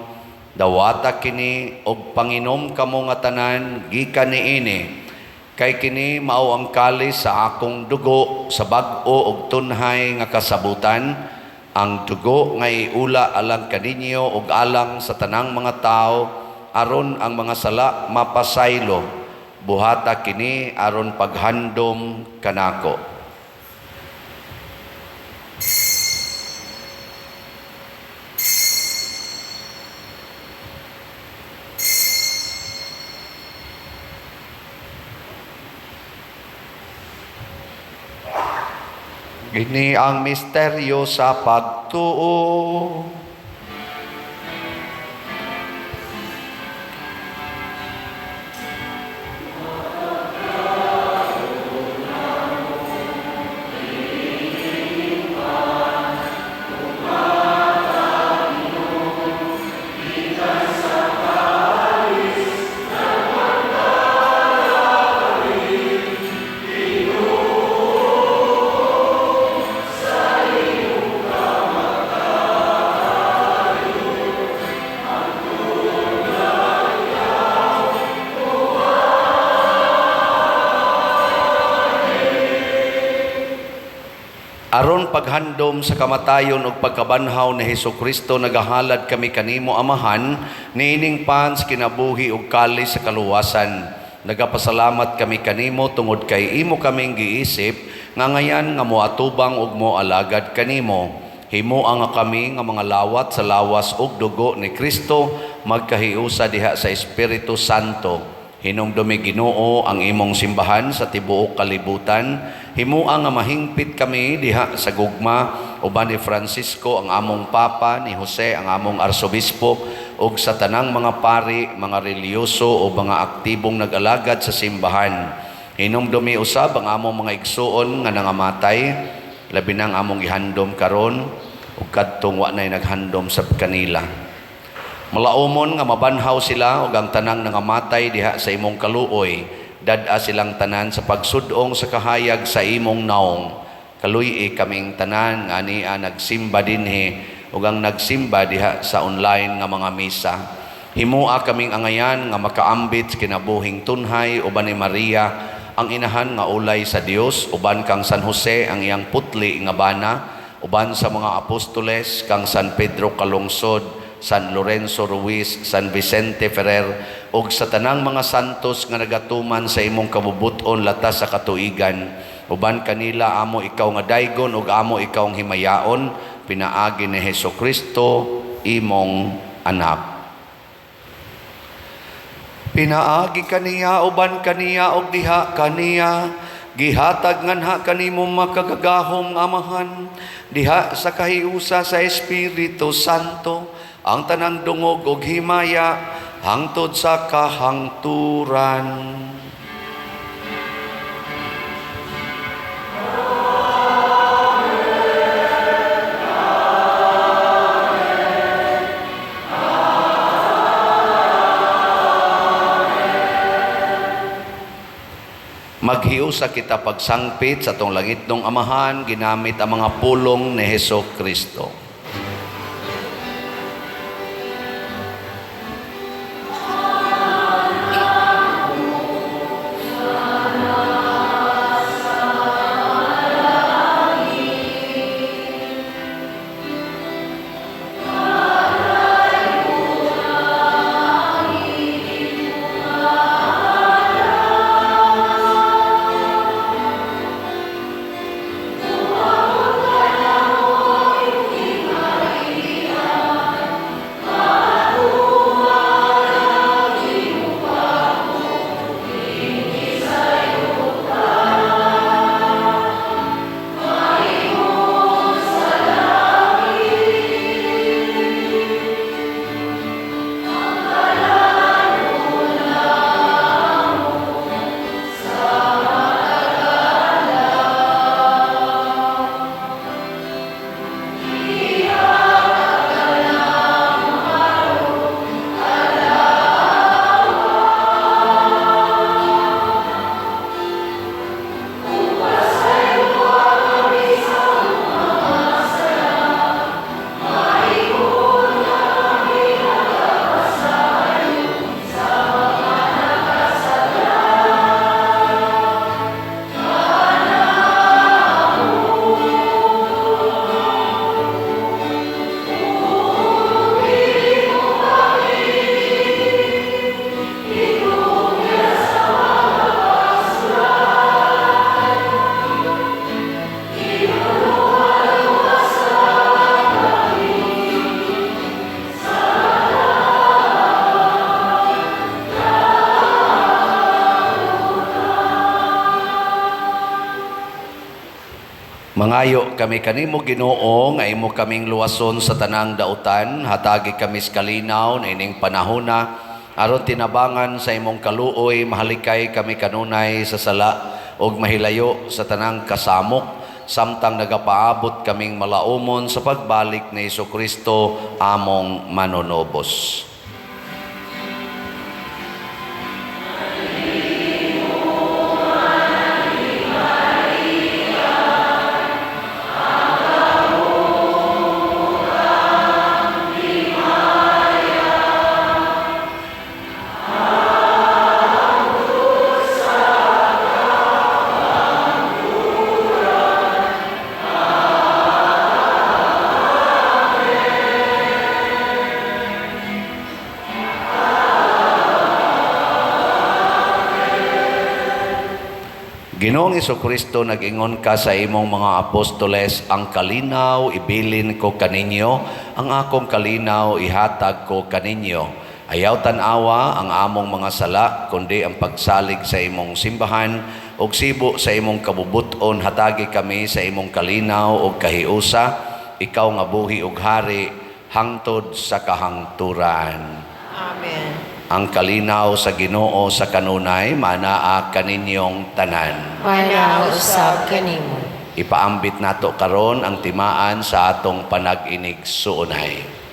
dawata kini og panginom kamo nga tanan gikan niini, kay kini mao ang kalis sa akong dugo sa bag-o og tunhay nga kasabutan, ang dugo nga iula alang kaninyo ug alang sa tanang mga tawo, aron ang mga sala mapasaylo. Buhata kini aron paghandom kanako. Gini ang misteryo sa pagtuo. Aron paghandom sa kamatayon ug pagkabanhaw ni Hesukristo, nagahalad kami kanimo, Amahan, niining pans kinabuhi ug kalis sa kaluwasan. Nagapasalamat kami kanimo tungod kay imo kaming giisip nga ngayan nga moatubang ug moalagad kanimo. Himoa nga kami nga mga lawat sa lawas ug dugo ni Kristo magkahiusa diha sa Espiritu Santo. Hinumdumi, Ginoo, ang imong simbahan sa tibuok kalibutan. Himoa nga mahingpit kami diha sa gugma uban ni Francisco ang among Papa, ni Jose ang among Arsobispo, ug sa tanang mga pari, mga relihiyoso o mga aktibong nag-alagad sa simbahan. Hinumdumi usab ang among mga igsuon nga nangamatay, labi nang among gihandom karon ug kadtong wa nay naghandom sa kanila. Malaumon nga mabanhaw sila ug ang tanang nangamatay diha sa imong kaluoy, dad-a silang tanan sa pagsudong sa kahayag sa imong naong. Kaluy-i kaming tanan nga ania nagsimba dinhi ug ang nagsimba diha sa online nga mga misa. Himoa kaming angayan nga makaambit sa kinabuhing tunhay uban ni Maria ang inahan nga ulay sa Dios, uban kang San Jose ang iyang putli nga bana, uban sa mga apostoles kang San Pedro Calungsod, San Lorenzo Ruiz, San Vicente Ferrer, ug sa tanang mga santos nga nagatuman sa imong kabubut-on latas sa katuigan. Uban kanila amo ikaw nga daygon ug amo ikaw ang himayaon, pinaagi ni Hesukristo imong anak. Pinaagi kaniya, uban kaniya, ug diha kaniya, gihatag nganha kanimo makagagahom nga Amahan, diha sa kahiusa sa Espiritu Santo, ang tanang dungog ug himaya hangtod sa kahangturan. Maghiusa kita pagsangpit sa atong langitnong Amahan, ginamit ang mga pulong ni Heso Kristo. Mangayo kami kanimo, Ginoo, nga imo kaming luwason sa tanang dautan, hatagi kami sa kalinaw na ining panahona aron tinabangan sa imong kaluoy mahalikay kami kanunay sa sala ug mahilayo sa tanang kasamok samtang nagapaabot kaming malaumon sa pagbalik ni Kristo among manunobos. Ginoong Kristo, nag-ingon ka sa imong mga apostoles, "Ang kalinaw ibilin ko kaninyo, ang akong kalinaw ihatag ko kaninyo." Ayaw tan-awa ang among mga sala, kundi ang pagsalig sa imong simbahan, ug sibo sa imong kabubuton, hatagi kami sa imong kalinaw ug kahiusa, ikaw nga buhi ug hari hangtod sa kahangturan. Amen. Ang kalinaw sa Ginoo sa kanunay manaa kaninyong tanan. Manaa usab kanimo. Ipaambit nato karon ang timaan sa atong panag-inig suunay.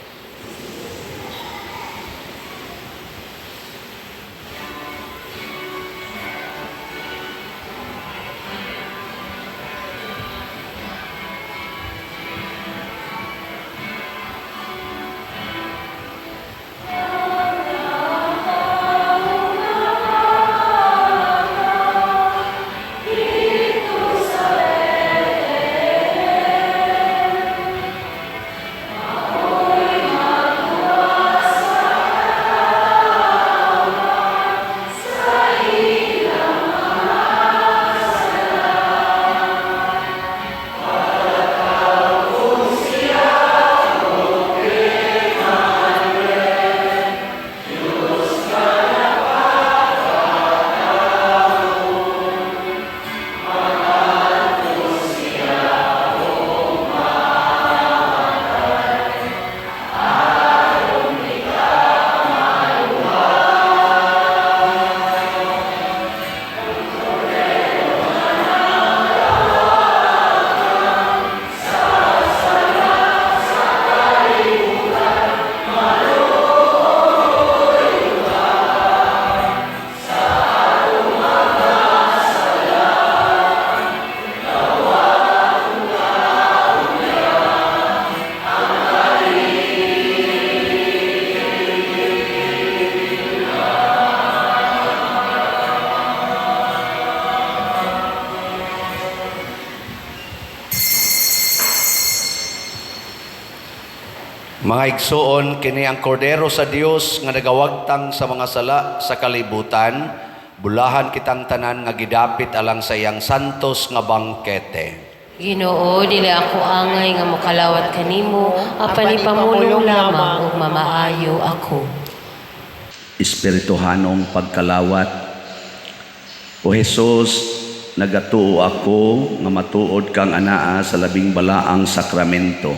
Mga igsuon, kini ang kordero sa Dios nga nagawagtang sa mga sala sa kalibutan. Bulahan kitang tanan nga gidapit alang sa iyang santos nga bangkete. Ginoo, dili ako angay nga mokalawat kanimo, apan ipamulong lamang ug mamaayo ako. Espirituhanong pagkalawat. O Jesus, nagatuo ako nga matuod kang anaa sa labing balaang sakramento.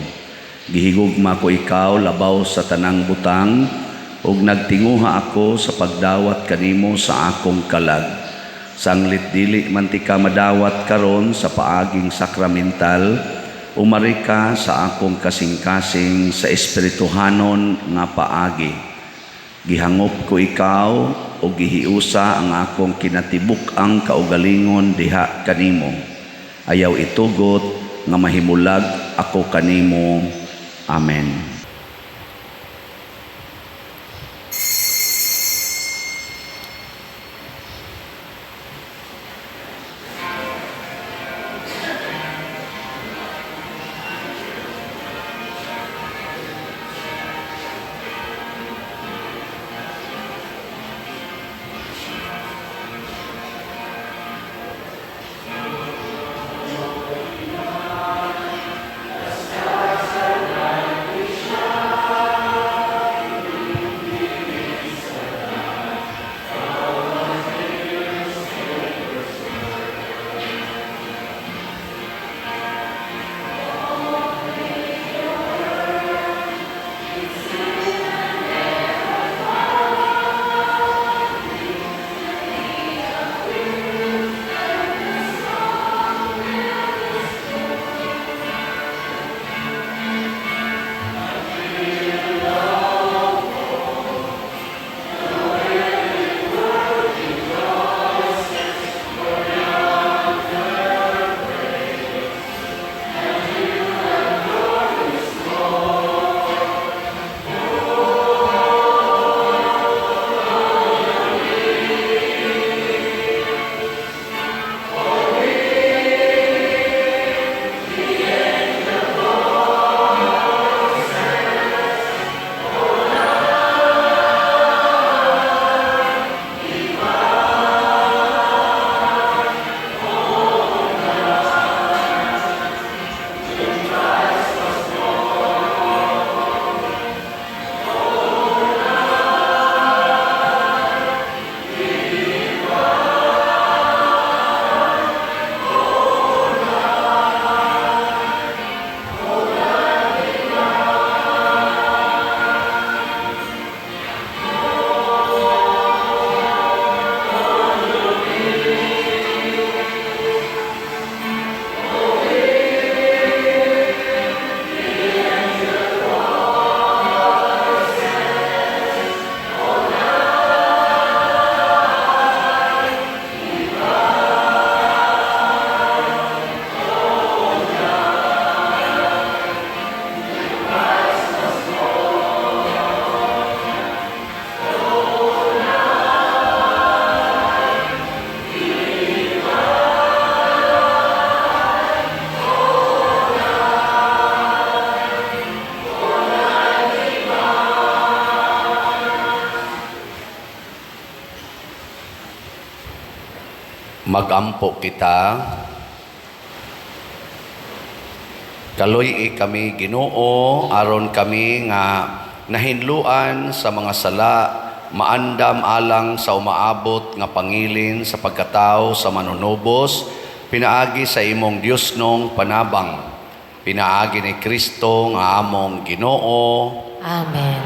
Gihigugma ko ikaw labaw sa tanang butang ug nagtinguha ako sa pagdawat kanimo sa akong kalag. Sanglit dili man tika madawat karon sa paaging sakramental, umari ka sa akong kasing-kasing sa espirituhanon nga paagi. Gihangop ko ikaw o gihiusa ang akong kinatibuk-ang kaugalingon diha kanimo. Ayaw itugot nga mahimulag ako kanimo. Amen. Magampo kita. Kaluy-i kami, Ginoo, aron kami nga nahinluan sa mga sala maandam alang sa umaabot nga pangilin sa pagkatao sa manunubos pinaagi sa imong Diosnong panabang, pinaagi ni Kristo nga among Ginoo. Amen.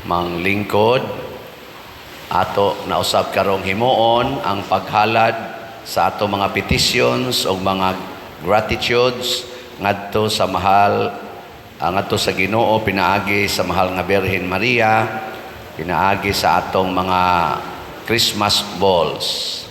Manglingkod, ato nausab karong himuon ang paghalad sa ato mga petitions o mga gratitudes ngadto sa mahal, ngadto sa Ginoo pinaagi sa mahal nga Birhen Maria, pinaagi sa atong mga Christmas balls.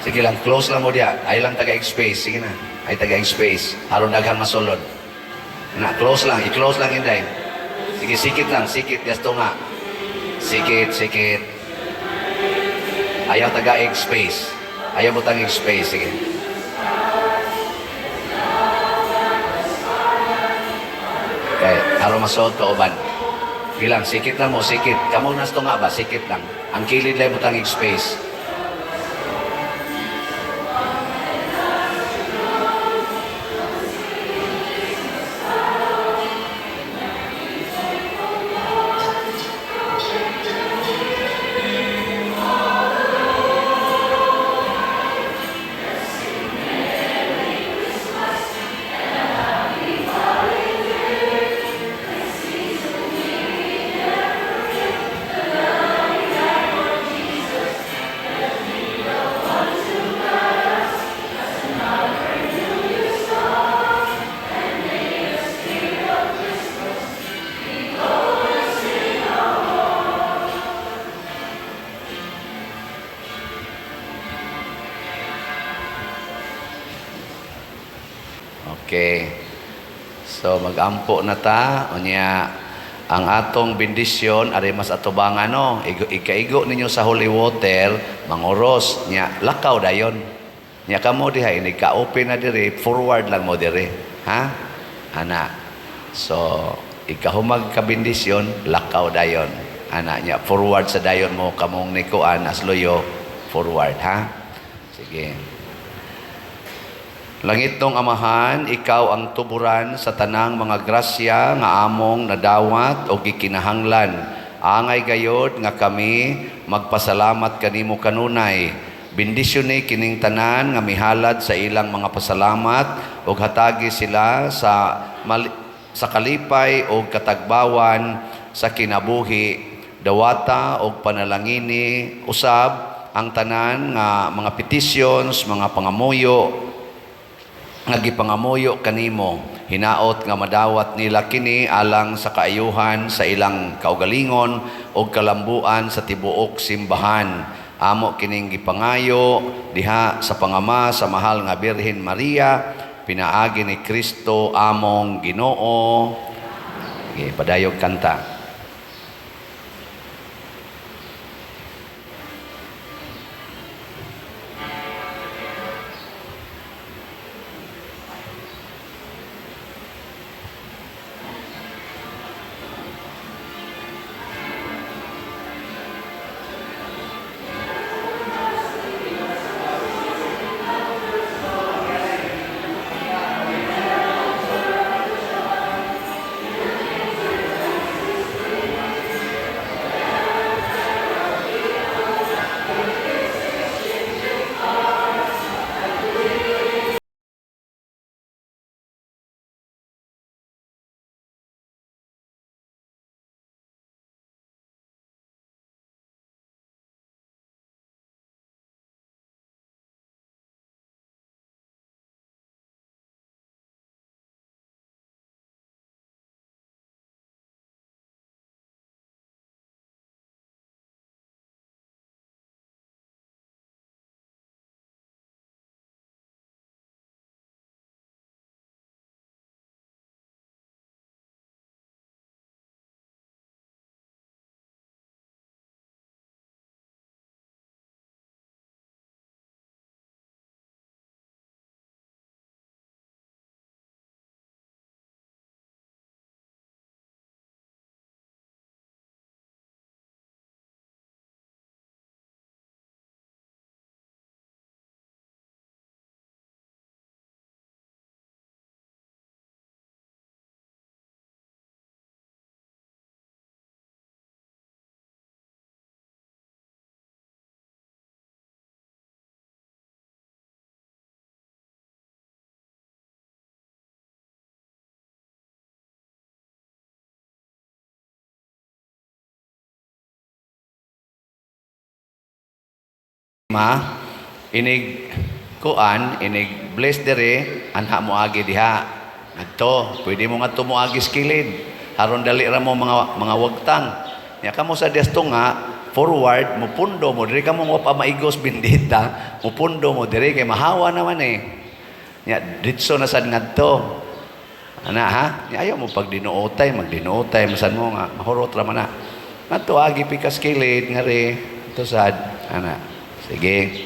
Sige lang, close lang mo diya. Ay lang taga space. Sige na. Ay taga space. Aron daghan masulod. Na, close lang. I-close lang, inday. Sige, sikit lang. Sikit. Gasto nga. Sikit, sikit. Ayaw taga space. Ayaw butang space. Sige. Okay, aron masuod ka uban. Sige lang, sikit lang mo, sikit. Kamu nasto nga ba? Sikit lang. Ang kilid lang butang space. Okay. So magampo na ta unya ang atong bendisyon ari mas atubangan, no. Igo, ikaigo ninyo sa holy water, mangoros nya, lakaw dayon. Nya kamo diha inig ka-open na diri, forward lang mo diri. Ha? Ana. So ikahumag ka bendisyon, lakaw dayon. Ana nya forward sa dayon mo kamong nikuan asloyo forward, ha? Sige. Langitnong Amahan, ikaw ang tuburan sa tanang mga grasya nga among nadawat o gikinahanglan. Angay gayod nga kami magpasalamat kanimo kanunay. Bendisyon ni kining tanan nga mihalad sa ilang mga pasalamat ug hatagi sila sa kalipay o katagbawan sa kinabuhi. Dawata og panalangini usab ang tanan nga mga petitions, mga pangamuyo nga gipangamuyo kanimo. Hinaot nga madawat nila kini alang sa kaayuhan sa ilang kaugalingon ug kalambuan sa tibuok simbahan. Amo kining gipangayo diha sa pangama sa mahal nga Birhen Maria, pinaagi ni Kristo among Ginoo. Sige, padayog kanta. Ma, inig kuan, inig bless dere, anha mo agi diha. Ngadto, pwede mo ngadto mo agi sa kilid. Aron dali ra mo mga wagtang. Nya kamo sa desto nga forward mo pundo mo diri kamo wa pa maigos bendita, mo pundo mo diri kay mahawa naman eh. Nya ditso na sad ngadto. Ana ha? Nya ayaw mo pag dinuotay, magdinuotay masan mo nga mahurot ra man na. Ngadto agi pikas kilid ngari ito sad ana. Sige.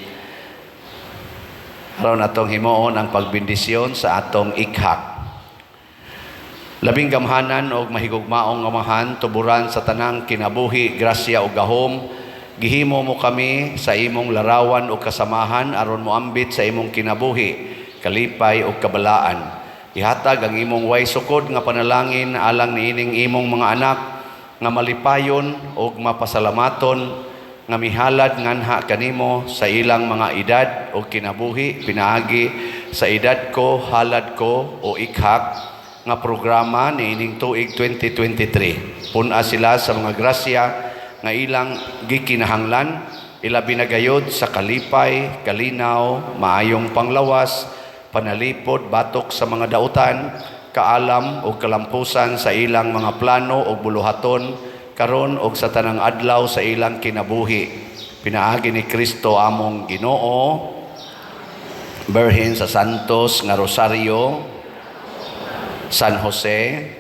Aron atong himuon ang pagbendisyon sa atong ikhak. Labing gamhanan og mahigugmaong Amahan, tuburan sa tanang kinabuhi, grasya ug gahom, gihimo mo kami sa imong larawan ug kasamahan aron moambit sa imong kinabuhi, kalipay ug kabalaan. Ihatag ang imong way sukod nga panalangin alang niining imong mga anak nga malipayon ug mapasalamaton nga mihalad nganha kanimo sa ilang mga edad o kinabuhi pinaagi sa Edad Ko, Halad Ko o ikhak nga programa niining tuig 2023. Pun-a sila sa mga grasya nga ilang gikinahanglan, ilabi na gayod sa kalipay, kalinaw, maayong panglawas, panalipod, batok sa mga dautan, kaalam o kalampusan sa ilang mga plano o buluhaton karon og sa tanang adlaw sa ilang kinabuhi. Pinaagi ni Kristo among Ginoo, Birhen sa Santos nga Rosario, San Jose,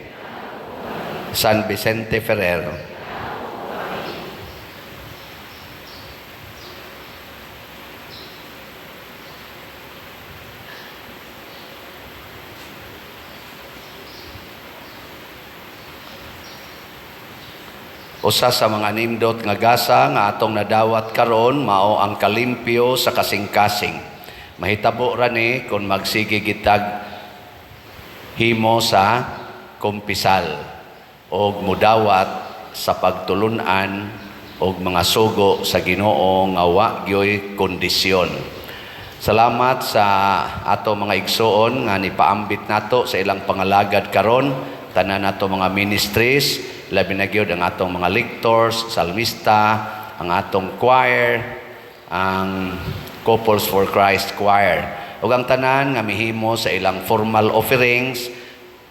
San Vicente Ferrer. Usa sa mga nindot nga gasa nga atong nadawat karon mao ang kalimpyo sa kasing-kasing. Mahitabo ra ni kung magsige gitag himo sa kumpisal og mudawat sa pagtulun-an og mga sugo sa Ginoo nga wa gyoy kondisyon. Salamat sa ato mga igsoon nga nipaambit nato sa ilang pangalagad karon, tanan nato mga ministries, labi na gyud ang atong mga lectors, salmista, ang atong choir, ang Couples for Christ Choir. Ug ang tanan nga mihimo sa ilang formal offerings,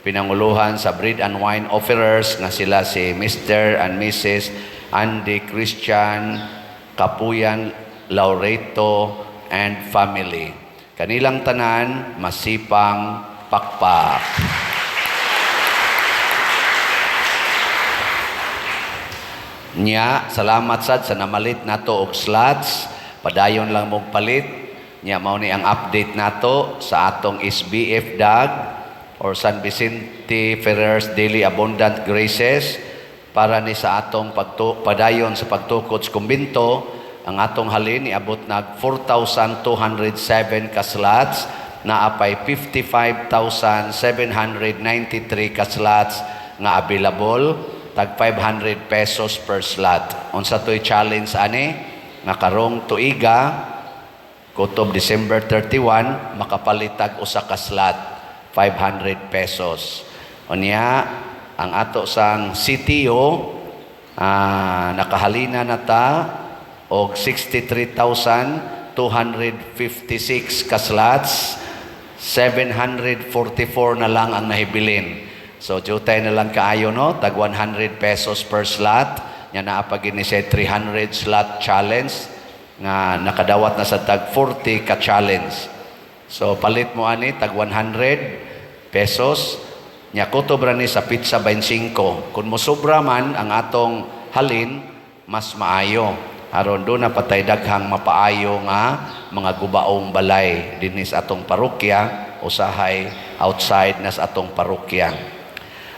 pinanguluhan sa bread and wine offerers nga sila si Mr. and Mrs. Andy Christian Kapuyan Laureto and family. Kanilang tanan masipang pakpak. Nya, salamat sad sa namalit nato og slots. Padayon lang mong palit. Nya, mao ni ang update nato sa atong SBF DAG or San Vicente Ferrer's Daily Abundant Graces para ni sa atong padayon sa pagtukod sa kumbinto. Ang atong halin niabot nag 4,207 ka slots, naapay 55,793 ka slots nga available, tag 500 pesos per slot. Unsa to'y challenge ani? Nga karong tuiga, kutob December 31, makapalitag usa ka slot, 500 pesos. Unya, ang ato sang CTO, nakahalina na ta og 63,256 ka slots, 744 na lang ang nahibilin. So, jutay na lang kaayo, no? Tag 100 pesos per slot. Nya naa pa gini siya 300 slot challenge nga nakadawat na sa tag 40 ka challenge. So, palit mo ani tag 100 pesos. Nya kutob ra ni sa pizza 25. Kung mosobra man ang atong halin, mas maayo. Aron do na patay daghang mapaayo nga mga gubaong balay dinhi sa atong parokya, usahay outside na sa atong parokya.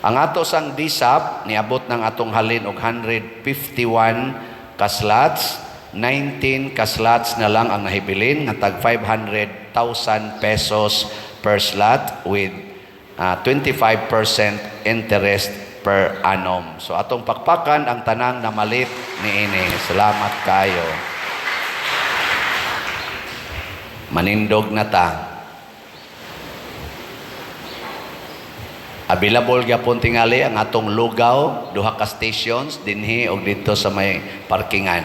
Ang ato sang DSAP niabot ng atong halin og 151 ka slots, 19 ka slots na lang ang nahibilin nga tag 500,000 pesos per slot with 25% interest per annum. So atong pakpakan ang tanang namalit niini. Salamat kayo. Manindog na ta. Available gyapon tingali ang atong lugaw, duha ka stations dinhi og didto sa may parkingan.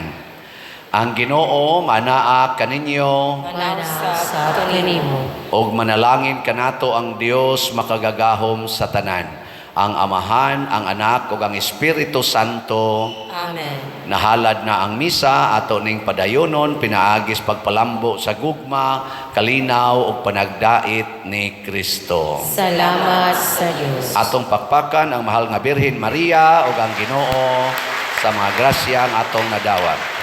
Ang Ginoo manaa kaninyo. Manaa usab kanimo. Og manalangin kanato ang Dios makagagahom sa tanan, ang Amahan, ang Anak ug ang Espiritu Santo. Amen. Nahalad na ang misa, ato ning padayonon pinaagis pagpalambo sa gugma, kalinaw ug panagdait ni Kristo. Salamat sa Dios. Atong pakpakan ang mahal nga Birhen Maria ug ang Ginoo sa mga grasyang atong nadawat.